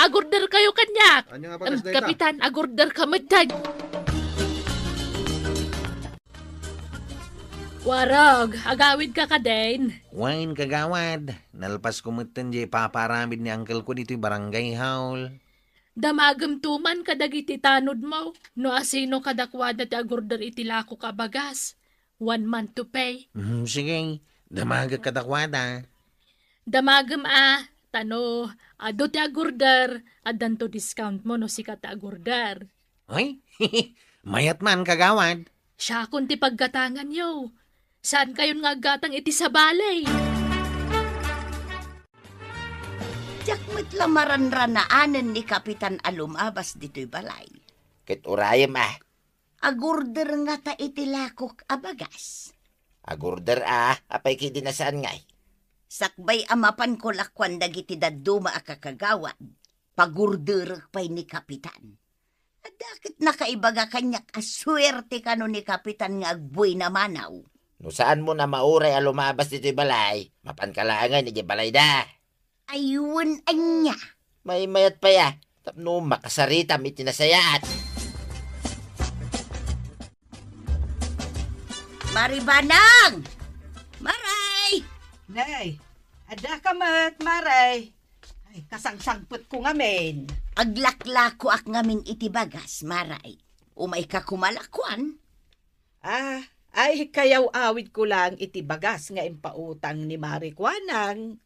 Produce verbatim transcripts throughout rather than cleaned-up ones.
Agorder kayo kaniak. Anya nga bagas dayta? Kapitan, agorder ka metten. Warog, agawid ka kadin? Wen, kagawad. Nalpas ko metten diay ipapaaramid ni uncle ko ditoy barangay hall. Damagem to man kadagiti tanodmo, no asino kadakuada ti agorder iti lakok a bagas. One month to pay. Hmm, sige. Damagek kadakuada. Damagem a, ta no adu ti agorder, addanto discount mo no sika ti agorder. Ay, mayat man, kagawad. Siakon ti paggatanganyo. Saan kayon nga aggatang iti sabali? Diak met la maranranaanen ni Kapitan a lumabas ditoy balay. Ket urayem a. Agorder ngata iti lakok a bagas? Agorder a, apay ketdi a saan ngay? Sakbay a mapanko lakuan dagiti dadduma a kakagawad, pagorderek pay ni Kapitan. Adda ket nakaibaga kaniak a suerte kano ni Kapitan nga agbuina manaw. No saanmon a mauray a lumabas ditoy balay, mapanka laengen idiay balayda. Ay, wen ania? Maymayat pay a, tapno makasaritam iti nasayaat. Mari Banang! Maray! Nay, adda ka met, Maray. Ay, kasangsangpetko ngamin. Aglaklakoak ngamin iti bagas, Maray. Umayka koma lakuan? Ah, ay, kayaw-awidko laeng iti bagas nga impautang ni Mari Kuanang.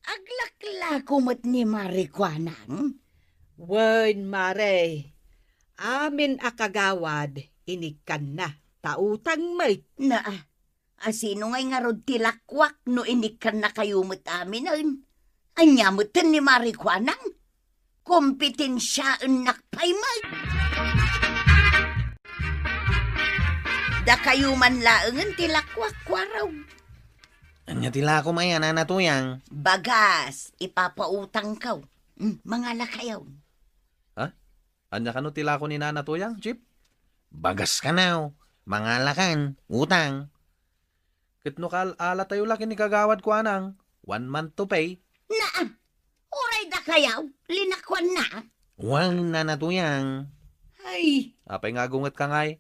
Aglaklako met ni Mari Kuanang? Wen, Mare. Amin a kagawad, inikkanna, ta utang met. Naa, asino ngay ngarud ti lakuak no inikkannakayo met aminen? Ania metten ni Mari Kuanang? Kompetensiaennak pay met. Dakayo man laengen ti lakuak, Kuarog. Ania ti lakom aya, Nana Tuyang? Bagas, ipapautangko. Hmm, mangalakayo. Ha? Ania kano ti lako ni Nana Tuyang, Chief? Bagas kano, mangalakan, utang. Ket no kaal-alatayo la ken ni Kagawad Kuanang, one month to pay. Naa, uray dakayo, linakuanna. Wen, Nana Tuyang. Ay. Apay nga agungetka ngay?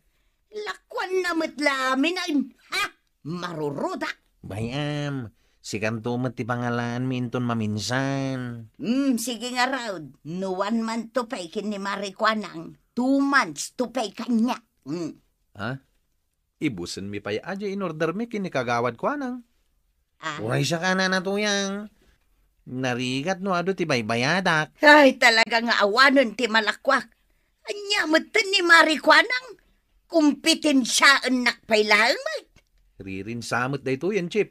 Lakuanna met la aminen, ha? Marurudak. Bay-am, sikanto met ti pangalaanmi inton maminsan. Hmm, sige ngarud. No one month to pay ken ni Mari Kuanang, two months to pay kaniak. Hmm. Ha? Ibusenmi pay a diay inordermi ken ni Kagawad Kuanang. Ah. Uray siak a, Nana Tuyang. Narigat no adu ti baybayadak. Ay, talaga nga awanen ti malakuak. Ania metten ni Mari Kuanang? Kompetensiaennak pay laeng met. Ririnsa met daytoyen, Chief.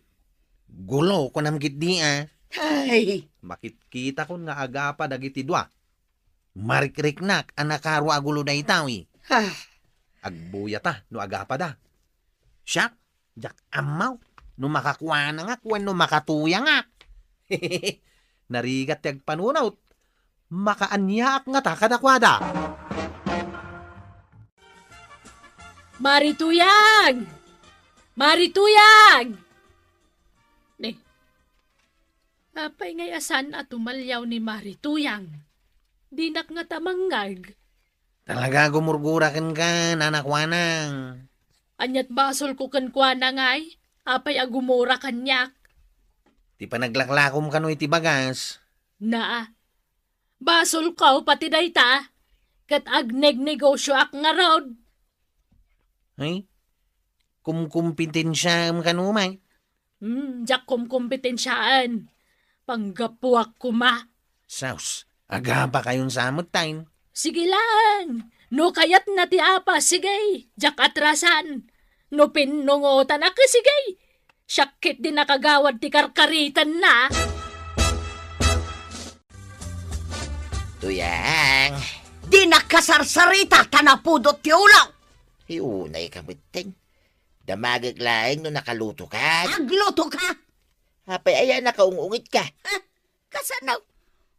Gulo, kunam ketdi a. Ay. Makitkitakon nga agapa dagiti dua. Marikriknak a nakaro a gulo daytoy. Ah. Agbuyata no agapada. Siak, diak ammo no makakuanangak wenno makatuyangak. Narigat ti agpanunot. Makaaniaak ngata kadakuada. Mari Tuyang! Mari Tuyang! Ne, apay ngay a saan a tumalliaw ni Mari Tuyang? Dinak ngata mangngeg. Talaga gumurgura kenka, Nana Kuanang. Aniat basolko kenkuana ngay? Apay a gumura kaniak? Ti panaglaklakom kano iti bagas. Naa, basolko pati dayta, ket agnegnegosioak ngarud. Ay, kumkumpetensiaem kano met. Hmm, diak kumkumpetensiaen. Panggapuak koma. Sus, agapakayon sa met tayo. Sige lang. No kayatna ti apa, sige. Diak atrasan. No pinnungotanak, sige. Siak ketdi nakagawad ti karkaritanna. Tuyang. Dinak kasarsarita ta napudot ti ulo. Ay, unay ka metten. Damagek laeng no nakalutokan. Aglutoka? Apay aya nakaung-ungitka? Ha? Kasano?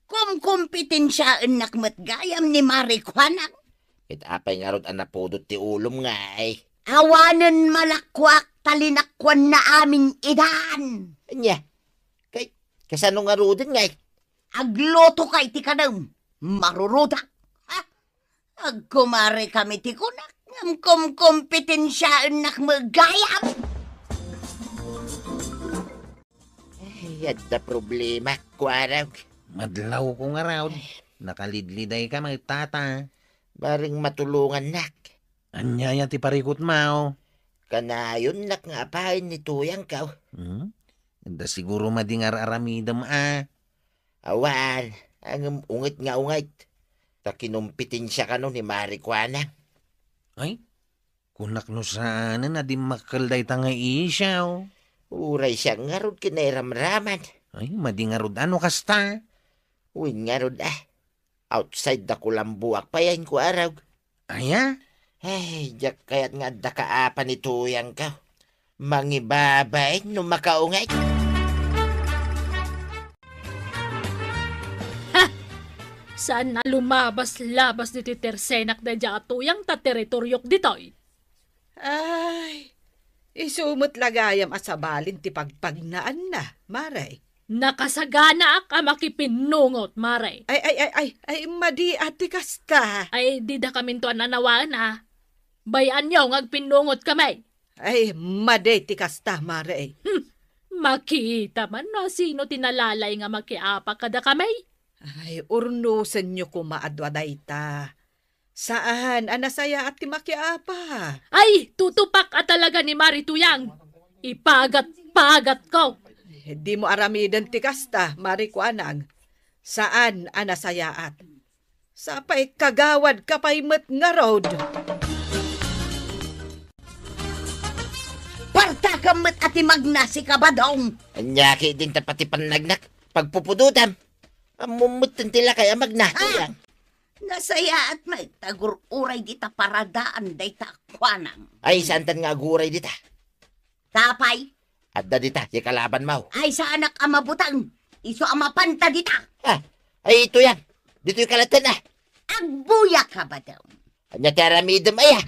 Kumkumpetensiaennak met gayam ni Mari Kuanang. Ket apay ngarud a napudot ti ulom ngay? Awanen malakuak ta linakuanna amin idan. Ania? Kay, kasano ngaruden ngay? Aglutoka iti kanem. marurudak. Ha? Agkumarikami ti kunak, ngem kumkompetensiaennak met gayam. Ay, adda problema, kuarag. Madlawko ngarud. Nakalidliday ka met, tata. Bareng matulongannak. Ania aya ti parikutmo? Kanayonnak nga apayen ni tuyangko. Hmm? Adda siguro madi nga ar-aramidem a. Awan, ngem unget nga unget. Ta kinompetensia kano ni Mari Kuanang. Ay, kunak no saanen a dimmakkel dayta nga isyu. Uray siak ngarud kinairamraman. Ay, madi ngarud a no kasta. Wen ngarud a. Outside da kulambuak pay a inkuarag. Aya? Ay, diak kayat nga adda kaapa ni tuyangko. Mangibabain no makaunget. Ha! Saan a lumabas-labas ditoy tersenak daydiay a tuyang ta teritoriok ditoy. Ay, isu met la gayam a sabalin ti pagpagnaanna, Mare. Nakasaganaak a makipinnungot, Mare. Ay, ay, ay, ay, ay, madi a ti kasta. Ay, didakaminto a nanawaen a. Bay-anyo nga agpinnungot kami. Ay, madi ti kasta, Mare. Hmm, makita man no sino ti nalalay nga makiapa kadakami. Ay, urnusenyo koma a dua dayta. Saan a nasayaat ti makiapa. Ay, tutupak a talaga ni Mari Tuyang. Ipagat-pagatko. Ay, dimo aramiden ti kasta, Mari Kuanang. Saan a nasayaat. Sapay kagawadka pay met ngarud. Partakam met a ti magna, Kabadong. Ania ketdin ta pati pannagnak, pagpupudotam. Ammom metten ti lakay a magna, ah, Tuyang. Nasayaat met ta agur-uray dita paradaan dayta a Kuanang. Ay, saantan nga aguray dita? Apay? Adda dita, ti kalabanmo. Ay, saanak a mabuteng. Isu a mapanta dita. Ah, ay, Tuyang. Ditoyka latta, ah. Agbuya, Kabadong. Ania ti aramidem, aya?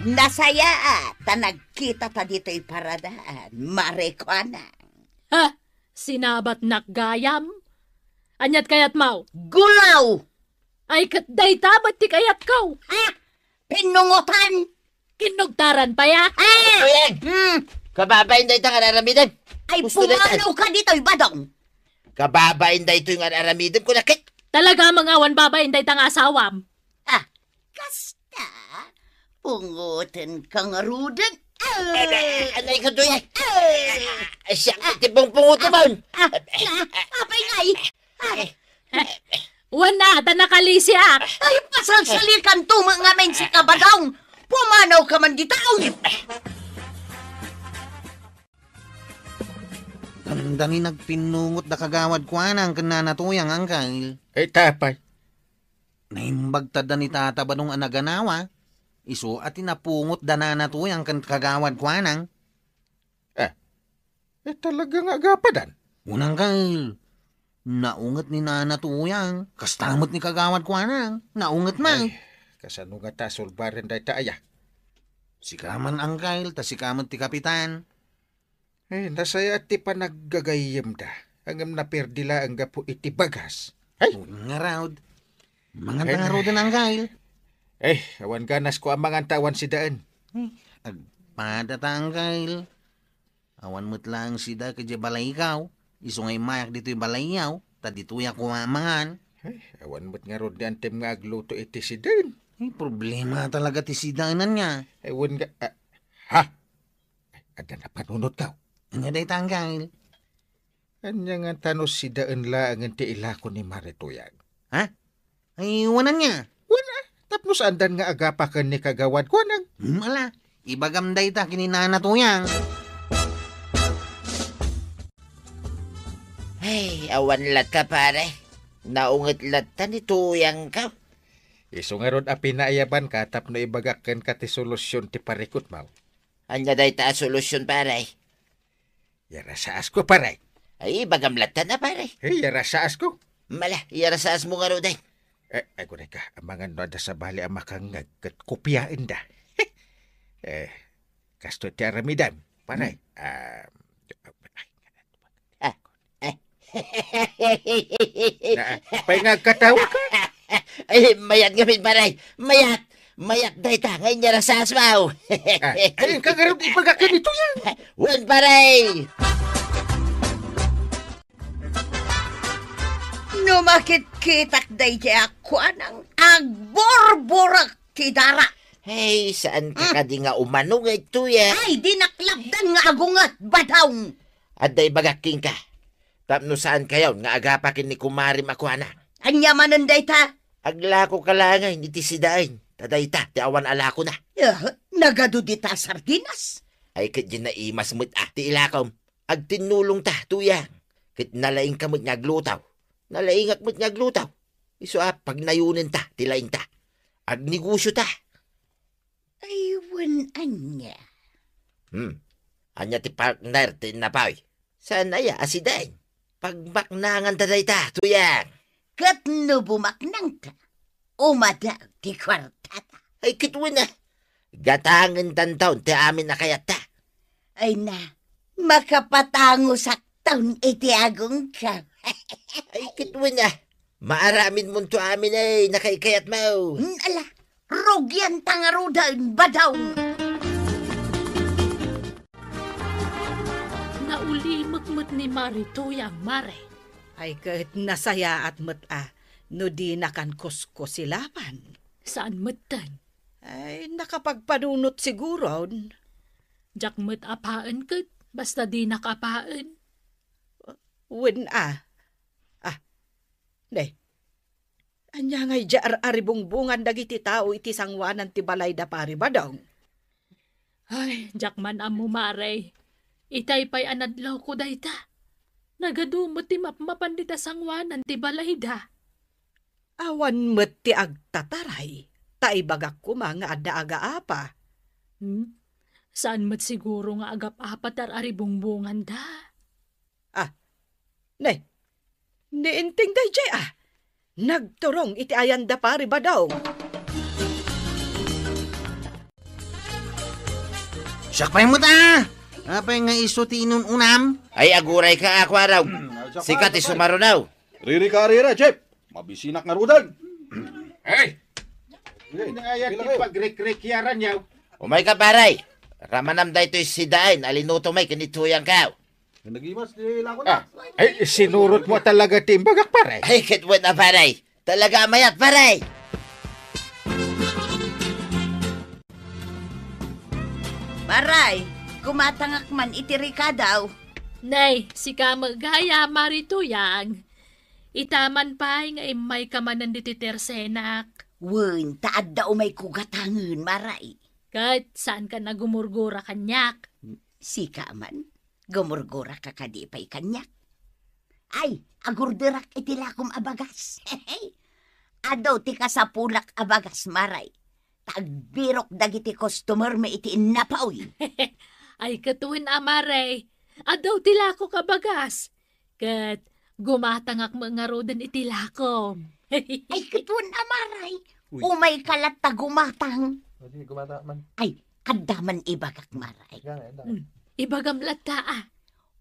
Nasayaat ta nagkitata ditoy paradaan, Mari Kuanang. Ha? Sinabatnak gayam? Aniat kayatmo? Gulaw! Ay, ket dayta met ti kayatko. Ha? Pinnungotan? Kinugtaran pay a? Ah! Tuyang! Hmm. Kababain dayta nga aramidem. Ay, gusto dayta. Pumanawka ditoy, Badong. Kababain daytoy nga aramidem, kunak ket. Talaga nga awan babain dayta nga asawam. Ah, kasta, pungotenka ngaruden. Ah! Anay ka, Tuyang. Ah! Siak ti pungpungotem. Ah, ah, apay ngay? Ah. Wen a, ta nakalisiak. Ay, pasalsalikanto met ngamin, Kabadong. Pumanawka man dita. Dandani nagpinnungot da Kagawad Kuanang ken Nana Tuyang, Angkel. Ay, apay? Naimbag ta da ni Tata Badong a naganawa, isu a ti napungot da Nana Tuyang ken Kagawad Kuanang. Ah, eh, talaga nga agapadan? Wen, Angkel. Naunget ni Nana Tuyang, kasta met ni Kagawad Kuanang. Naunget man. Ay, kasano ngata a sulbaren dayta aya? Sika man, Angkel, ta sika met ti kapitan. Eh, nasayaat ti panaggagayyemda. Ngem naperdi laeng gapu iti bagas. Ay! Ngarud. Manganta ngaruden, Angkel. Eh, awan ganasko a manganta awan sidaen. Eh, agpada ta, Angkel. Awan met laeng sida idiay balayko. Isu nga immayak ditoy balayyo, ta ditoyak koma mangan. Ay, awan met ngarud ni antem nga agluto iti sidaen. Ay, problema talaga ti sidaenan niya. Ay, wen nga, ah, ha? Ay, adda napanunotko. Ania dayta, Angkel? Ania ngata no sidaen laengen ti ilako ni Mari Tuyang? Ha? Ay, wen ania? Wen a, tapno saandan nga agapa ken ni Kagawad Kuanang. Hmm, ala, ibagam dayta ken ni Nana Tuyang. Ay, awan latta, pare. Naunget latta ni Tuyangko. Isu ngarud a pinaayabanka tapno ibagak kenka ti solusyon ti parikutmo. Ania dayta a solusyon, pare? Yarasaasko, pare. Ay, ibagam latta na, pare. Eh, yarasaasko. Mala, yarasaasmo ngaruden. Eh, ay, kunay ka, amangan no adda sabali a makangngeg ket kopiaenda. Eh, kastoy ti aramidem, pare. Hmm. Ah, Ah, eh. Na, apay nga agkatawa ka? Ay, mayat ngamin, pare. Mayat. Mayat dayta nga inyarasasmaw. Ah, ay, inka ngarud ibaga ken ni Tuyang. Wen, pare. No makitkitak daydiay a kuanang agburburek ti dara. Hey, saan ka Hmm. kadi nga umano nga itoy, ah? Ay, di naklapdan nga agunget, Badong. Adda ibagak kenka. Tapno saan kayon nga agapa ken ni kumarim a kuana. Ania manen dayta? Aglako ka laengen iti sidaen, ta dayta ti awan a lakona. Eh, nagadu dita sardinas? Ay, ket diay naimas met a ti ilakom. Agtinnulongta, Tuyang. Ket nalaingka met nga agluto. Nalaingak met nga agluto. Isu a pagnayonenta ti laingta. Agnegosiota. Ay, wen ania? Hmm. Ania ti partner ti innapoy? Saan aya a sidaen? Pagmaknanganta dayta, Tuyang. Ket no bumaknangka, umadaw ti kuartata. Ay, ket wen a. Gatangentanton ti amin a kayatta. Ay na, makapatangosakton iti agongko. Ay, ket wen a. Maaramidmonto amin ay nakaikayatmo. Hmm, ala, rugianta ngaruden, Badong. Naulimek met ni Mari Tuyang, Mare. Ay, ket nasayaat met a no dinakan kuskusilapan. Saan metten? Ay, nakapagpanunot siguron. Diak met apaen ket, basta dinak apaen. Wen a. Ah, ne. Ania ngay diay ar-aribungbongan dagiti tao iti sangoanan ti balay da Pari Badong? Ay, diak man ammo, Mare. Itay pay a nadlawko dayta. Nagadu met ti mapmapan dita sangoanan ti balayda. Awan met ti agtataray, ta ibagak koma nga adda agaapa. Hmm? Saan met siguro nga agap-apa ti ar-aribungbonganda? Ah, ne, ni Inting daydiay a. Nagturong iti ayanda Pari Badong. Siak pay met a! Apay nga isu ti inun-unam? Ay, aguray ka, Ako Araw. Sika ti sumarunaw. Riri ka, rira, Jeff. Mabisinak ngaruden. Hey! Sige, Ania ti pila kayo? Pagrikrikyaran yaw? Umay ka, pare. Ramanam daytoy sidaen a linuto may ken ni Tuyang kaw. Nagimas ti lako na. Ah, ay, sinurot mo talaga ti imbagak, pare. Ay, ket wen a, pare. Talaga a mayat, pare. Pare, gumatangak man iti rikadaw. Nay, sika met gayam, Mari Tuyang. Ita man pay nga immayka manen ditoy tersenak. Wen, ta adda umayko gatangen, Mare. Ket saanka a gumurgura kaniak? Sika man, gumurguraka kadi pay kaniak? Ay, agurderak iti lakom a bagas. Adu ti kasapulak a bagas, Mare. Ta agbirok dagiti customer-mi iti innapoy. Ay, ket wen a, Mare. Adu ti lakok a bagas. Ket gumatangak met ngaruden iti lakom. Ay, ket wen a, Mare. Uy. Umayka latta gumatang. O, sige, gumatang man. Ay, adda man ibagak, Mare. Yan, yan, yan. Hmm. Ibagam latta, a.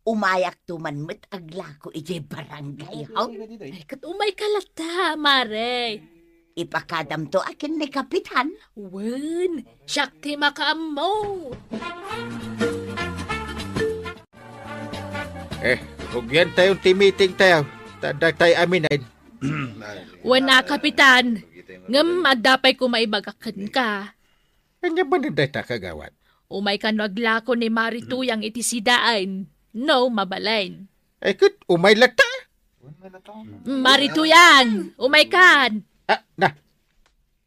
Umayakto man met aglako idiay barangay hall. Ay, ket umayka latta, Mare. Ipakadamto a ken ni Kapitan. Wen, siak ti makaammo. Eh, rugiantayon ti meetingtayo, ta adda tay aminen. Wen a, Kapitan. Ngem adda pay koma ibagak kenka. Ania manen dayta, kagawad? Umayka no aglako ni Mari Tuyang iti sidaen, no mabalin. Ay, ket umay latta. Mari Tuyang, umaykan. Ah, na.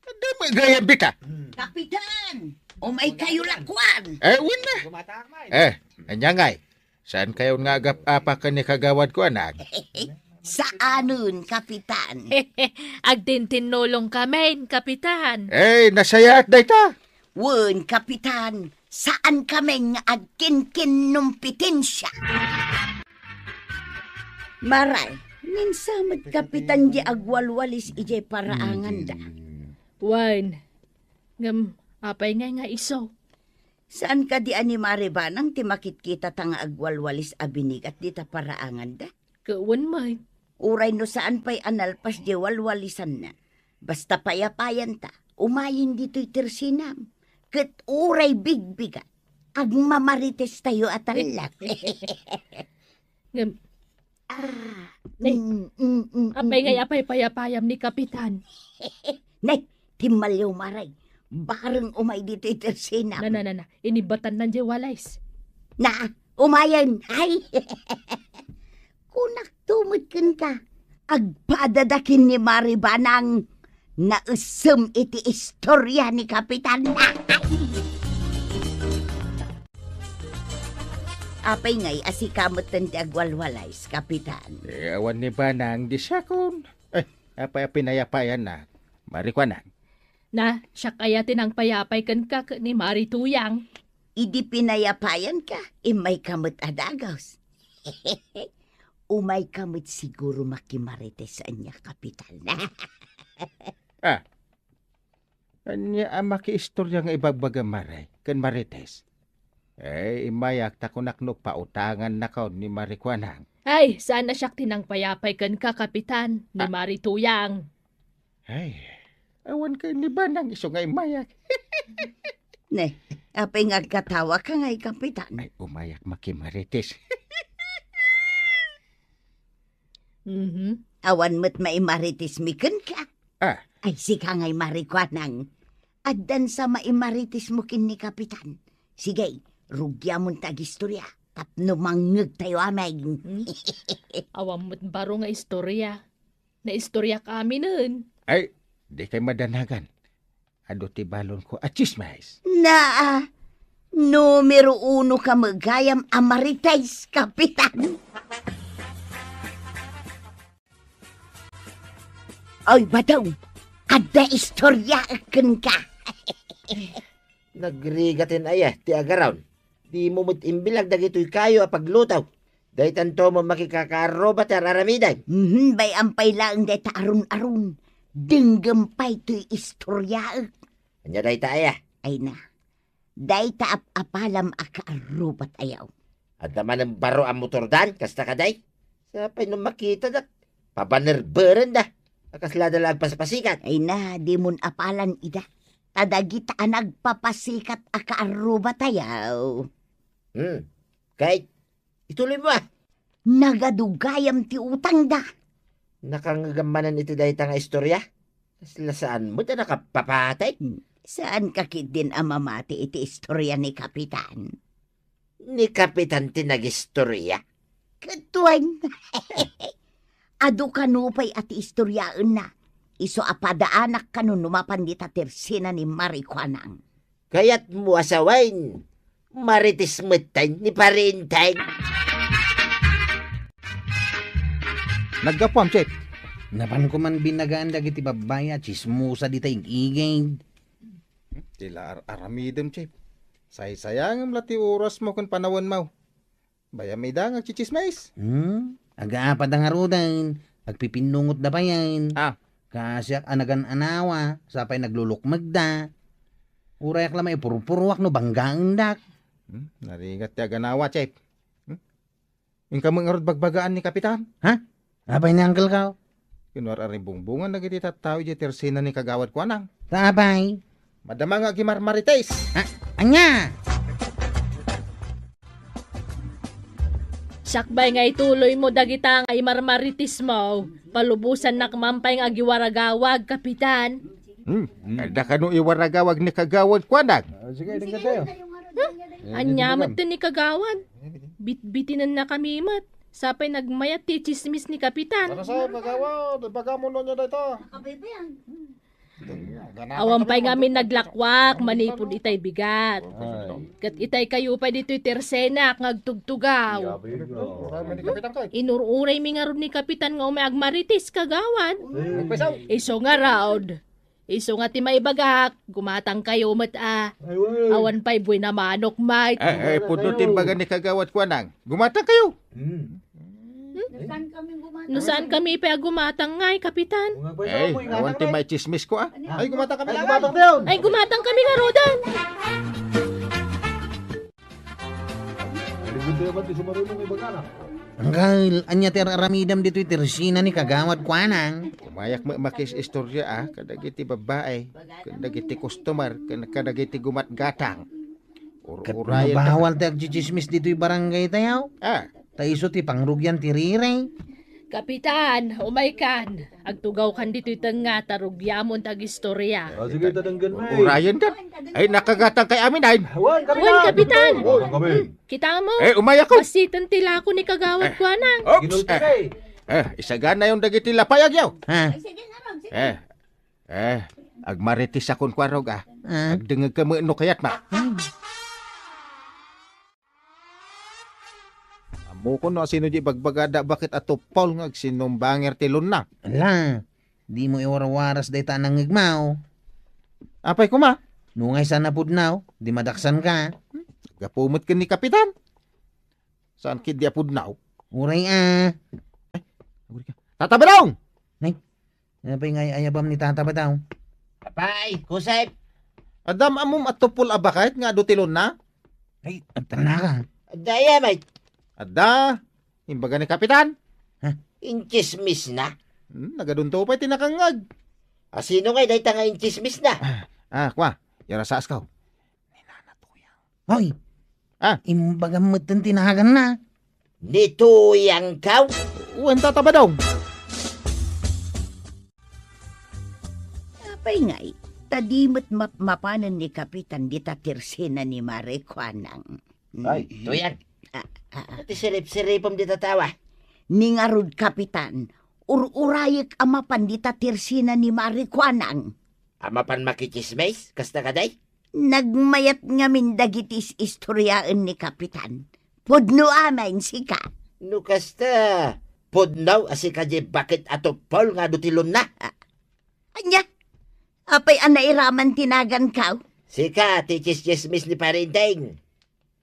Adda met gayam dita. Kapitan, umaykayo lakuan. Eh, wen na. Eh, ania ngay? Saankayon nga agap-apa ken ni kagawadko, anak? Saanen, Kapitan. Agtintinnulongkamin, Kapitan. Eh, nasayaat dayta. Wen, Kapitan, saankamin nga agkinkinnumpitensia. Mare, ninsa met, Kapitan, di agwalwalis idiay paraanganda. Wen, ngem apay ngay nga isu? Saan kadi a ni Mare Banang ti makitkitata nga agwalwalis a binigat dita paraanganda? Ket wen met. Uray no saan pay a nalpas diay walwalisanna. Basta payapayanta, umayen ditoy tersenam. Ket uray bigbigat, agmamarites tayo a tallak. Ngem, ah, nay, mm, mm, mm, apay ngay apay payapayam ni Kapitan? Nay, timmaliwem, Mare. Bareng umay ditoy tersenam. Na, na, na, na. Inibatannan diay walays. Na, umayen. Ay! Kunakto met kenka, agpadada ken ni Mari Banang, naessem iti istoria ni Kapitan. Apay ngay a sika metten ti agwalwalays, Kapitan? Eh, awan ni Banang, di siakon. Eh, apay a pinayapayannak, Mari Kuanang? Na, siak aya ti nangpayapay kenka ket ni Mari Tuyang. Idi pinayapayanka, immayka met a dagus. Umayka met siguro makimarites ania, Kapitan. Ah, ania a makiistoria nga ibagbagam, Mare, ken Marites? Eh, immayak ta kunak no pautangannakon ni Mari Kuanang. Ay, saan a siak ti nangpayapay kenka, Kapitan, ni Ah. Mari Tuyang. Ay, awan ken ni Banang isu nga immayak. Ne, apay nga agkatawaka ngay, Kapitan? Ay, umayak makimarites. Mhm. Awan met maimarites mi kenka. Ah. Ay, sika ngay, Mari Kuanang. Addan sa maimarites mo ken ni Kapitan. Sige, rugiamon ta agistoria. Tapno mangngeg tayo amin. Hmm? Awan met baro nga istoria. Naistoriak aminen. Ay, dikay madanagan. Adu ti balonko a tsismis. Naa, numero uno ka met gayam a marites, Kapitan. Oy, Badong, adda istoriaek kenka. Nagrigaten aya ti agaron. Dimo met imbilag dagitoy kayo a pagluto. Daytanto met makikakaarruba ti ar-aramidem. Mhm, bay-am pay laeng dayta aron-aron. Denggem pay toy istoriaek. Ania dayta aya? Ay na, dayta ap-apalam a kaarrubat ayaw. Adda manen baro a motordan, kasta kadi? Sapay no makitadak, pabanerberenda. A kaslada la agpasipasikat. Ay na, dimon apalan ida. Ta dagita a nagpapasikat a kaarrubat ayaw. Hmm. Kay, ituloy mo, ah. Nagadu gayam ti utangda. Nakangngegam manen iti dayta nga istoria? Kasla saan met a nakapapatay? Hmm. Saanka ketdin a mamati iti istoria ni Kapitan? Ni Kapitan ti nagistoria? Ket wen, adu kano pay a ti istoriaenna. Isu a padaanak kano no mapan dita tersena ni Mari Kuanang. Kayatmo a sawen, marites metten ni Pari Enteng. Naggapuam, Chief. Napanko man binagaan dagiti babbai a tsismosa dita ig-igid. Ti la ar-aramidem, Chief. Saysayangem la ti orasmo ken panawenmo. Bay-am ida nga agtsitsismis. Hmm? Agaapada ngaruden, agpipinnungotda payen. Ah. Kasiak a nagan-anawa, sapay naglulukmegda. Urayak la maipurpuruak no banggaendak. Hmm? Narigat ti aganawa, Chief. Hmm? Inka met ngarud bagbagaan ni Kapitan? Ha? Apay ni Uncle Kao? Kinwar a rimbungbungan dagiti tattao idiay tersena ni Kagawad Kuanang. Ta apay? Madama nga agimarmarites. Ha? Ania? Sakbay nga ituloy mo dagita nga imarmarites mo, palubosannak man pay nga agiwaragawag, Kapitan. Hmm. Adda kano iwaragawag ni Kagawad Kuanang? Ah, sige, denggan tayo. Hmm? Ania met ti ni Kagawad? Bitbitinennakami met. Sapay nagmayat ti tsismis ni Kapitan. Ano sa, Kagawad? Ibagam no ania dayta. Awan pay ngamin naglakwak manipud itay bigat. Ay. Ket itay kayo pay ditoy tersenak nga agtugtugaw. Ay, ni Kapitan kay. Inur-uraymi ngarud ni Kapitan nga umay agmarites, Kagawad. Ay. Isu ngarud. Isu nga ti maibagak, gumatang kayo met a. Ay, ay. Awan pay buena manok, Mike. Ay, ay, pudno ti imbaga ni Kagawad Kuanang. Gumatang kayo. Hmm. No saan kami pay a gumatang ngay, Kapitan? Ay, awan ti maitsismis ko, ah. Ay, gumatang kami. Ay, gumatang kayo. Ay, gumatang kami ngaruden. Ay, gumatang kami ngaruden. Anggal, ania ti ar-aramidem ditoy tersina ni Kagawad Kuanang? Umayak met makis-istorya a kadagiti babbai, ken dagiti customer, ken kadagiti gumatgatang. Ket ur-urayen ta. Mabawal ti agtsitsismis ditoy barangay tayo. Ah. Ta isu ti pangrugian ti riri. Kapitan, umaykan. Agtugawkan ditoy tengnga ta rugiamon ti agistorya. Ah, sige, ta denggen, eh. Ur-urayen ta. Ay, nakagatang kay amin, ay. Wen, Wen, Kapitan. Kapitan. Wen, kami. Kita mo? Eh, umayak ko. Basiten ti lako ni Kagawad Kuanang. Oops. Ginulti ka, eh. Eh, isagana yung dagiti lapayag yaw. Ha? Eh, eh, agmarites akon kuarog, ah. Ah. Agdengeg ka mo no kayat ma. Ammokon no asino di bagbaga da baket a tuppol nga agsinumbangir ti lonna. Ala, di mo iwarawaras dayta a nangngegmaw. Apay koma? No ngay saan a pudnaw, di madaksan ka. Gapu met ken ni Kapitan. Saan ket di a pudnaw? Uray a. Ay, aguri ka. Tata Badong! Ay, apay nga ay-ayabam ni Tata Badong? Apay, Kusep! Adda ammom a tuppol a baket nga adu ti lonna? Ay, agtalna ka. Adda aya, mate? Adda. Imbaga ni Kapitan. Ha? Intsismis na. Hmm, nagadunto pay ti nakangngeg. Asino ngay dayta nga intsismis na? Ah, ah, kwa, yara saas kaw. Ni Nana Tuyang. Hoy! Ah? Imbaga met ti naganna. Ni Tuyang kaw? Wen, Tata Badong. Apay ngay, ta di met map-, mapanen ni Kapitan dita tersina ni Mare Kuanang. Ay, Tuyang. Ah, ah, ah. Ti sirip-siripem dita tawa. Ni ngarud, Kapitan, ur-urayek a mapan dita tersina ni Mare Kuanang. A mapan makitsismis? Kasta kadi? Nagmayat ngamin dagiti is-istoriaen ni Kapitan. Pudno amin, sika. No kasta, pudno a sika di baket a tuppol nga adu ti lonna. Ah, ania? Apay a nairaman ti nagankaw? Sika ti tsistsismis ni Pare Enteng.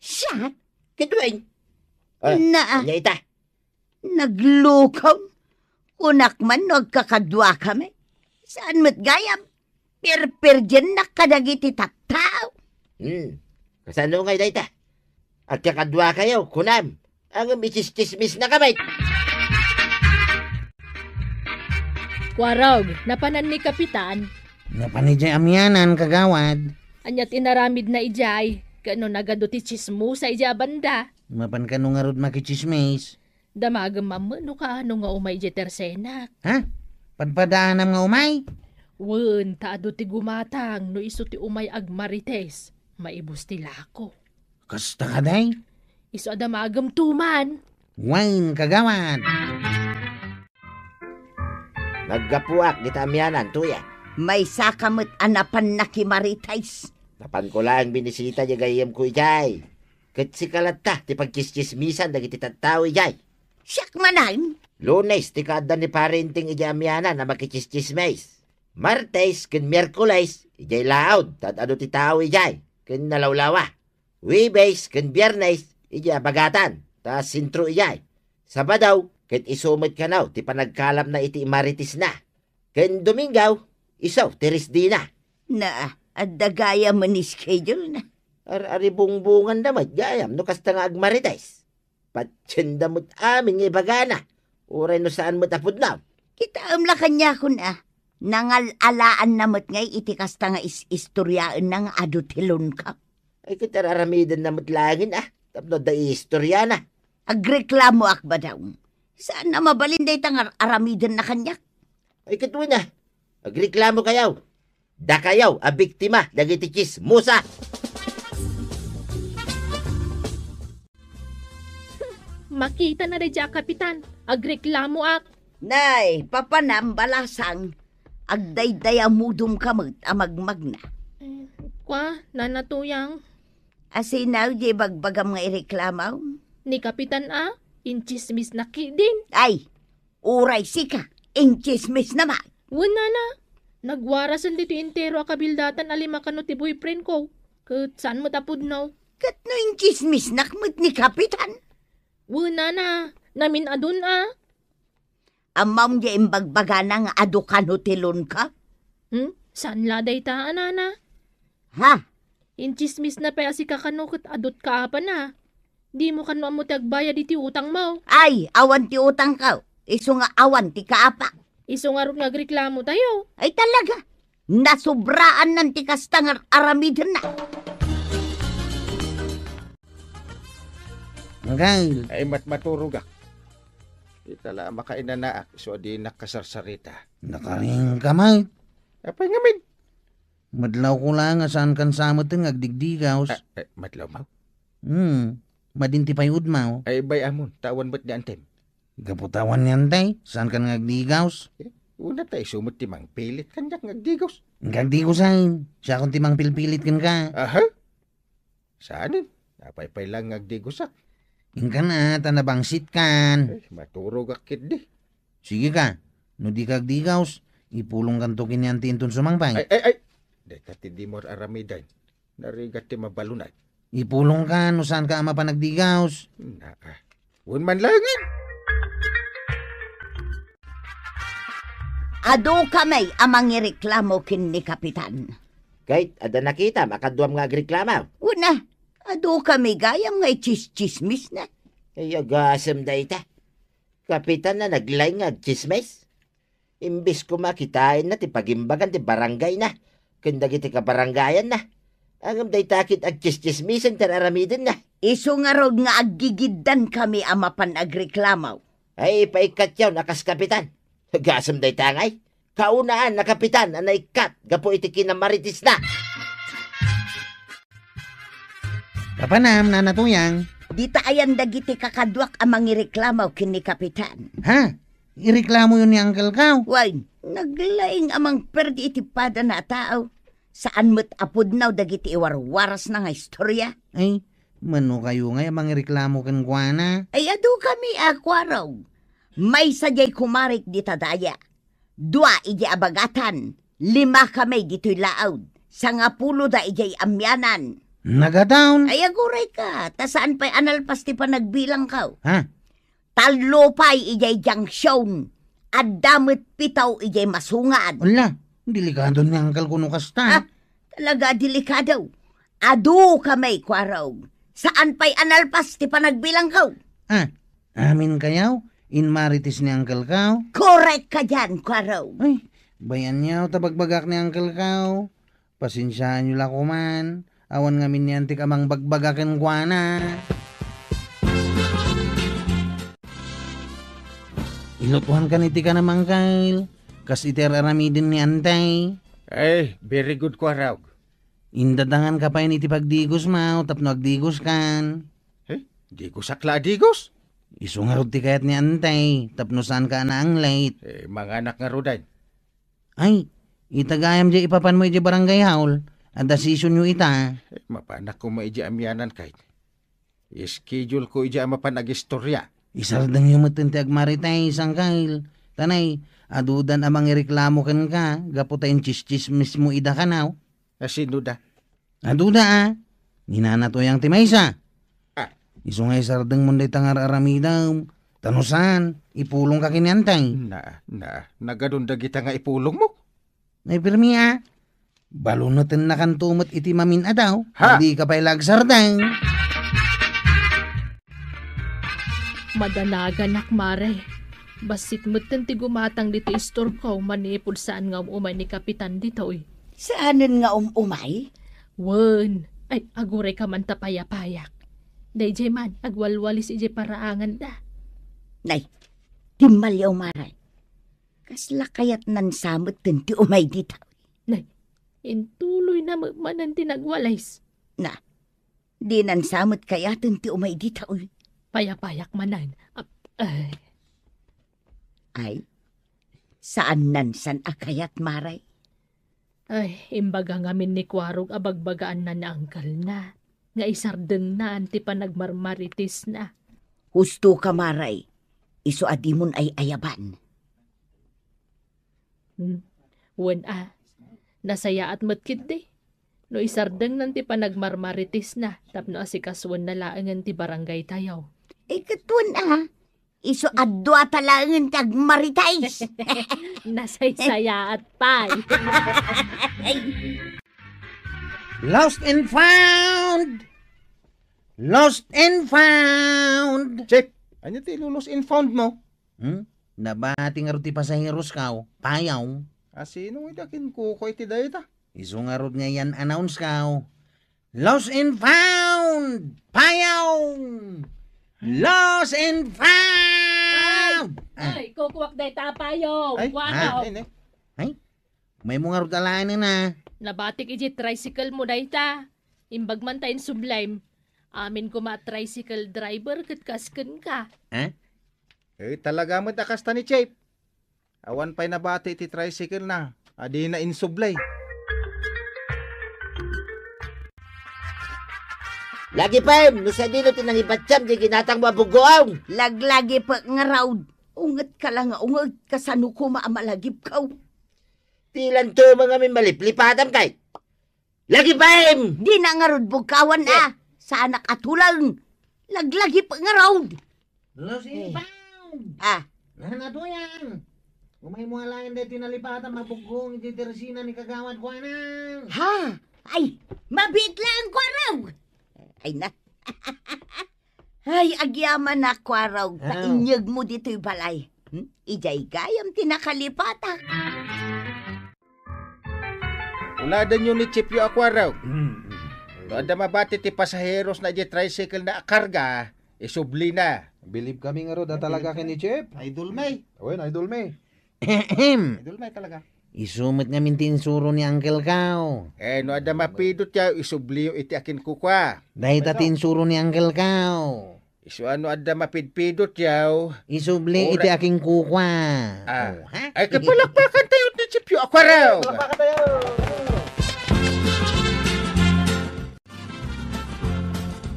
Siak? Ket wen. Ah, na, ania ita? Naglukom? Kunak man no agkakaduakami. Saan met gayam? Pirpirdiennak kadagiti tattao. Hmm. Kasano ngay dayta? Agkakaduakayo, kunam. Ngem itsistsismisnaka met. Kuarog, napanan ni Kapitan. Napan idiay amianan, kagawad. Ania ti inaramidna idiay? Ket no nagadu ti tsismosa idiay a banda? Mapan kano ngarud makitsismis? Damagem mamano kaano nga umay idiay tersenak? Ha? Padpadaanam nga umay? Wen, ta adu ti gumatang no isu ti umay agmarites. Maibus ti lako. Kasta kadi? Isu a damagem tuman. Wen, kagawad. Naggapuak dita amianan, Tuyang. Maysaka met a napan nakimarites. Napanko laeng binisita diay gayyemko idiay. Ket sika latta ti pagtsistsismisan dagiti tattao idiay. Siak manen? Lunes ti kaadda ni Pare Enteng idiay amianan a makitsistsismis. Martes ken Miyerkules, idiay laud, ta ad-adu ti tao idiay, ken nalawlawa. Huwebes ken Biernes, idiay a bagatan, ta sentro idiay. Sabado, ket isu met kano ti panagkalapna iti maritesna. Ken Domingo, isu ti resdena. Na, adda gayam a schedule na. Ar-, aribungbonganda met gayam no kasta nga agmarites. Patienda met amin nga ibagana. Uray no saan met a pudno. Kitaem la kaniakon a. Nangal-alaanna met ngay iti kasta nga is-istoriaenna nga adu ti lunka. Ay, ket ar-aramidenna met laengen a. Tapno adda istoriana. Agreklamoak, Badong. Saan a mabalin dayta nga ar-, aramidenna kaniak? Ay, ket wen a. Agreklamokayo. Dakayo a biktima dagiti tsismosa. Makitana daydiay a kapitan, agreklamoak. Nay, papanam, balasang, agdaydayamudom ka met a magmagna. Eh, kwa, Nana Tuyang? Asino diay ibagbagam nga ireklamo? Ni kapitan a, intsismisna ketdin. Ay, uray sika, intsismisna met. Wen, nana, nagwarasen ditoy entero a kabildatan a lima kano ti boyfriend ko, ket saan met a pudno. Ket no intsismisnak met ni kapitan? Wen, nana, namin-adun a. Ammom diay imbagbagana nga adu kano ti lunka? Hmm? Saan la dayta a, nana? Ha? Intsismisna pay a sika kano ket adut ka apana. Dimo kano ammo ti agbayad iti utangmo. Ay, awan ti utangko. Isu nga awan ti kaapak. Isu ngarud nga agreklamo tayo. Ay talaga. Nasubraan nan ti kasta nga ar-, aramidenna. Angkel. Ay, mat-, maturogak. Ita la makainanaak, isu a dinak kasarsarita. Nakaring ka, Mike. Apay ngamin? Madlawko la nga saan kan sa met nga agdigdigaws. Ah, eh, madlaw, Maw? Hmm, madin ti payudmo. Ay, bay-amon, ta awan met ni Antem. Gapu ta awan ni Antay, saan kan nga agdigaws? Eh, una ta isu met ti mangpilit kaniak nga agdigaws. Nga agdigaws, ay, siakon ti mangpilpilit kenka. Aha? Saanen? Apay pay laeng nga agdigosak. Inkan a, ta nabangsitkan. Eh, maturogak ketdi. Sige ka, no dika agdigaws, ipulongkanto ken ni Antem inton sumangpay. Ay, ay, ay! Dayta ti dimo ar-aramiden. Narigat ti mabalonay. Ipulongka no saanka a mapan agdigaws. Naa. Wen man laengen. Adu kami a mangireklamo ken ni Kapitan. Ket adda nakitam a kaduam nga agreklamo? Wen a, adu kami gayam nga itsistsismisna. Ay, agasem dayta. Kapitan a naglaing nga agtsismis? Imbes koma a kitaenna ti pagimbagan ti barangayna ken dagiti kabarangayanna, ngem dayta ket agtsistsismisen ti ar-aramidenna. Isu ngarud nga aggigiddan kami a mapan agreklamo. Ay, paikkatyon a kas kapitan. Gasem dayta ngay. Kaunaan a kapitan a naikkat gapu iti kinamaritisna. Papanam, Nana Tuyang. Dita ayan dagiti kakaduak a mangireklamo ken ni Kapitan. Ha? Ireklamoyo ni Uncle Kaw? Wen, naglaing a mangperdi iti padana a tao. Saan met a pudno dagiti iwarwarasna nga istorya. Ay, mano kayo ngay a mangireklamo kenkuana? Ay, adu kami a kuarog. Maysa diay kumarik dita daya. Dua idiay abagatan, lima kami ditoy laod, sangapulo da idiay amianan. Nagadawn. Ay, aguray ka, ta saan pay a nalpas ti panagbilangko. Ha? Tallo pay idiay junction, adda met pito idiay masungad. Ala, delikado ni Uncle kuno kasta. Ah, talaga delikado. Adu kami, kuarog. Saan pay a nalpas ti panagbilangko. Ah, amin kayaw? Inmarites ni Uncle Kaw? Korek ka diyan, kuarog. Ay, bayan yaw ta bagbagak ni Uncle Kaw. Pasensiaanyo la koman. Awan ngamin ni Antik a mangbagbaga kenkuana. Ilutuan kan iti kanam, Uncle. Kas iti ar-aramiden ni Antay. Ay, very good, kuarog. Indatangan ka pay iti pagdigos, Maw, tapno agdigos kan. Eh, digosak la a digos? Isu ngarud ti kayat ni Antay, tapno saan ka a naanglet. Eh, manganak ngaruden. Ay, ita gayam diay ipapanmo idiay barangay hall, a decisionyo ita. Eh, mapanak koma idiay amianan kay. Schedule ko idiay a mapan agistorya. Isardengyo met ti agmarites, Uncle. Tanay, adudan a mangireklamo kenka, gapu ta intsistsismismo ida kanaw. A sino da? Aduda a. Ni Nana Tuyang ti maysa. Ah. Isu nga isardengmon dayta nga ar-aramidem. Ta no saan, ipulongka ken ni Antay. Na, na, nagadun dagita nga ipulongmo? Ay, pirmi a. Balunetennakanto met iti mamin-adaw. Ha? Dika pay la agsardeng. Madanaganak, Mare. Bassit metten ti gumatang ditoy istorko manipud saan nga um-umay ni Kapitan ditoy. Saanen nga um-umay? Wen, ay, aguray ka man ta payapayak. Daydiay man, agwalwalis idiay paraanganda. Nay, timmaliaw, Mare. Kasla kayatnan sa metten ti umay ditoy. Nay, intuloyna met manen ti nagwalis. Na, dinan sa met kayaten ti umay ditoy. Payapayak manen. Ap-, ay. Ay, saannan san a kayat, Mare? Ay, imbaga ngamin ni Kuarog a bagbagaanna ni uncle-na nga isardengnan ti panagmarmaritisna. Husto ka, Mare. Isu a dimon ay-ayaban. Hmm. Wen a, nasayaat met ketdi no isardengnan ti panagmarmaritisna tapno asikasoenna laengen ti barangaytayo. Eh, ket wen a, isu a duata laengen ti agmarites. Nasaysayaat pay. Lost and found! Lost and found! Chief, ania ti lost and found mo? Hmm? Nabati ngarud ti pasaheros kaw, payaw. A, sino iti akinkuko iti dayta? Isu ngarud nga i-announce kaw. Lost and found! Payaw! Lost and found! Ah. Ay, kukuak dayta a payaw. Ay, kuak. Ah. Ay, ne. Ay, maymo ngarud alaen na. Nabatik iti tricycle mo dayta. Imbag man ta insublim. Amin koma a tricycle driver ket kas kenka. Eh? Eh, talaga met a kasta ni Chief. Awan pay nabati ti tricycle na, a dina insubli. Lagipem, no sadino ti nangibatiam ti ginatangmo a buggoong? Laglagipek ngarud. Ungetka la nga unget, kasano koma a malagipkaw? Ti lanto mo ngamin maliplipatam kay. Lagipem! Dina ngarud bugkawan, eh, a. Saanak a tuleng. Laglagipek ngarud. Lost and found! Ah. Nana to yan. Umay mo alaen daytoy nalipatam a buggoong iti tersina ni Kagawad Juanan. Ha? Ay, mabiit laeng, Kuarog. Ay na. Ay, agyamanak, Kuarog. Ah. Painyegmo ditoy balay. Hmm? Idiay gayam ti nakalipatak. Uladenyo ni Chief yo a Kuarog. Mm. No adda mabati ti pasaherosna idiay tricycle na a karga, isublina. Bilib kami ngarud a talaga ken ni Chief. Idol mi. Wen, idol mi. Ahem. Idol mi talaga. Isu met ngamin ti insuro ni Uncle Kao. Eh, no adda mapidutyaw, isubliyo iti akinkukua. Dayta ti insuro ni Uncle Kao. Isu a no adda mapidpidutyaw. Isubli iti akinkukua. Ah. Oh, ha? Ay, kapalakpakan tayo ni Chief yo a Kuarog. Palakpakan tayo.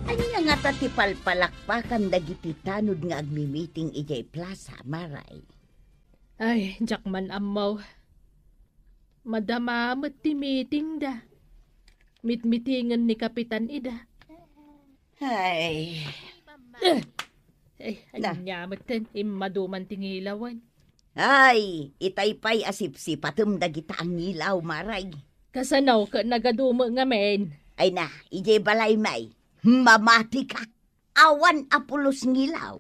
Ania ngata ti palpalakpakan dagiti tanod nga agmimiting idiay plaza, Maray? Ay, diak man ammo. Madama met ti meetingda. Mitmitingen ni Kapitan ida. Ay. Eh, ay, na. Ania met ten, immadu man ti ngilawen. Ay, itay pay a sipsipatem dagita a ngilaw, Maray. Kasano ket nagadu met ngamin? Ay na, idiay balay may. Mamatika. Awan a pulos ngilaw.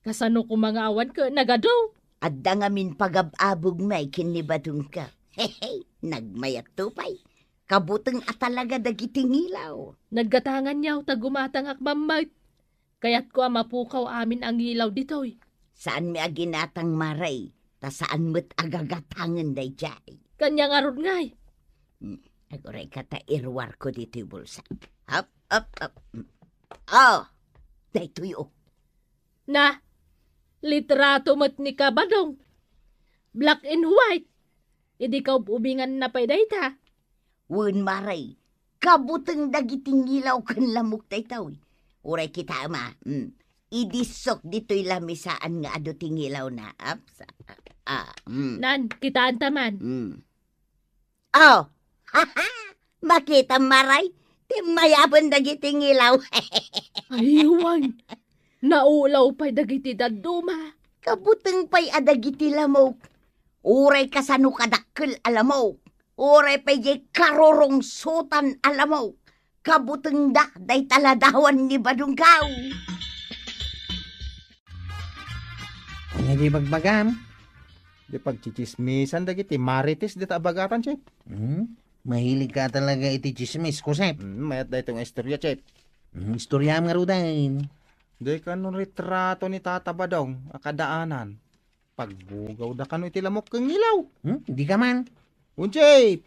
Kasano koma nga awan ket nagadu? Adda ngamin pagab-abog may ken ni Badongko. Hehe, nagmayat to pay. Kabuteng a talaga dagiti ngilaw. Naggatanganyaw ta gumatangak mammet. Kayatko a mapukaw amin a ngilaw ditoy. Saanmi a ginatang, Maray, ta saan met a gagatangen daydiay. Kaniak ngarud ngay. Hmm, agurayka ta iruarko ditoy bulsa. Up, up, up. Hmm. Oh, daytoy, oh. Na, litrato met ni Kabadong. Black and white. Idi kaub-ubinganna pay dayta. Wen, Maray, kabuteng dagiti ngilaw ken lamok daytoy. Uray kitaem a, mm, idissok ditoy lamisaan nga adu ti ngilawna. Aps, ah, ah, mm. Nan, kitaenta man. Mm. Oh, makitam, Maray, ti mayaben dagiti ngilaw. Ay, wen, naulaw pay dagiti dadduma. Kabuteng pay a dagiti lamok. Uray kasano kadakkel a lamok. Uray pay diay karurungsotan a lamok. Kabutengda dayta ladawan ni Badongko. Ania ti bagbagam? Di pagtsitsismisan dagiti marites dita a bagatan, Chief. Hmm? Mahilig ka talaga iti tsismis, Kusep. Hmm, mayat daytoy nga istorya, Chief. Hmm, istoryaam ngaruden. Di kano ritrato ni Tata Badong a kadaanan. Pagbugawda kano iti lamok ken ngilaw. Hmm? Di ka man. Wen, Chief.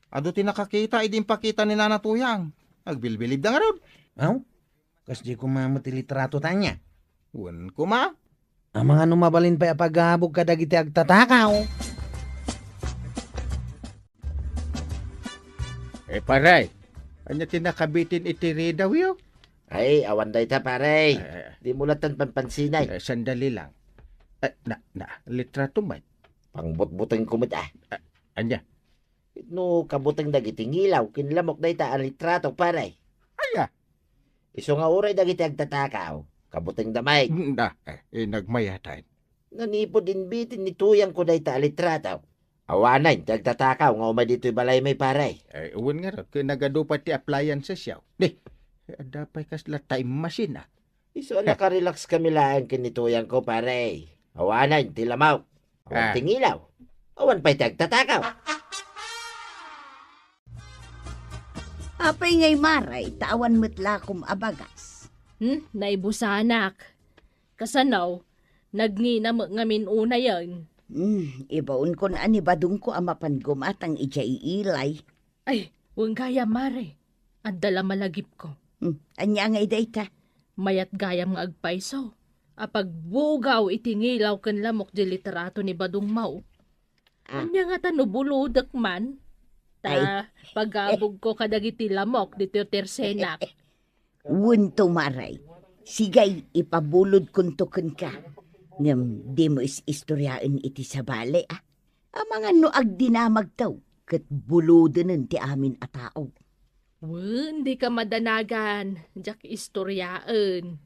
Adu ti nakakita idi impakita ni Nana Tuyang. Agbilbilibda ngarud. Aw? Kasdi koma met ti litrato ta ania? Wen koma. Amangan no mabalin pay a pagabog kadagiti agtatakaw. Eh, pare, ania ti nakabitin iti ridaw yo? Ay, awan dayta, pare. Eh, eh. Dimo latta panpansinan. Eh, sandali lang. Eh, na, na, litrato met. Pangbutbutengko met, ah. Ah, ania? No kabuteng dagiti ngilaw ken lamok dayta a litrato, pare. Aya? Isu nga uray dagiti agtatakaw, kabutengda met. Mm, da, eh, eh, nagmayatan. Nanipud inbitin ni Tuyangko dayta a litrato. Awanen ti agtatakaw nga umay ditoy balay met, pare. Eh, wen ngarud, ket nagadu pay ti appliances yaw. Di, Ay, adda pay kasla time machine, ah. Isu a nakarelax kami laeng ken ni tuyangko, pare. Awanen ti lamok. Awan Ah. ti ngilaw. Awan pay ti agtatakaw. Apay ngay, Maray, ta awan met lakom a bagas? Hmm, naibusanak. Kasano, nagngina met ngamin unayen? Hmm, ibaonkon a ni badongko a mapan gumatang idiay ilay. Ay, wen gayam, Mare. Adda la malagipko. Hmm, ania ngay dayta? Mayat gayam nga agpayso a pagbugaw iti ngilaw ken lamok di litrato ni badongmo. Ah. Ania ngata no bulodek man? Ta Ay. pagabugko kadagiti lamok ditoy tersenak. Wen to, Maray. Sigay, ipabulodkonto kenka. Ngem dimo is-istoriaen iti sabali, ah. Amangan no agdinamagto, ket bulodenen ti amin a tao. Wen, dika madanagan, diak istoriaen.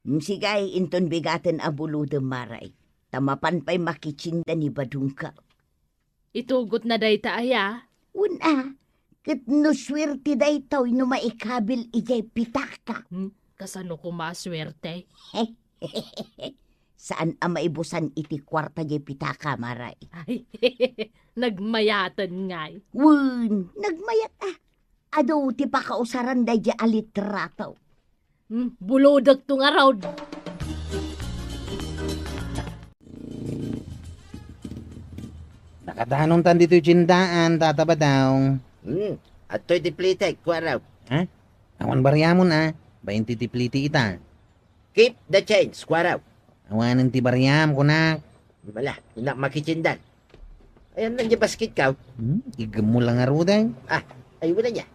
Mm, sigay, inton bigaten a bulodem, Maray. Ta mapan pay makitsinda ni badongko. Itugotna dayta aya? Wen a, ket no suerte daytoy no maikabil idiay pitaka. Hmm, kasano koma a suerte? Saan a maibusan iti kuarta diay pitaka, Maray. Ay, nagmayaten ngay. Wen, nagmayat a. Adu ti pakausaran daydiay a litrato. Hmm, bulodekto ngarud. Nakadanontan ditoy tiendaan, Tata Badong. Hmm, adtoy ti plitek, kuaraw. Ha? Awan bariamon, a. Bainte ti pliti ita. Keep the change, kuaraw. Awanen ti bariam, kunak. Bala, innak makitsindan. Ayan lang di basketko. Hmm, igem mo lang ngarud, ay. Ah, ay, wala niya.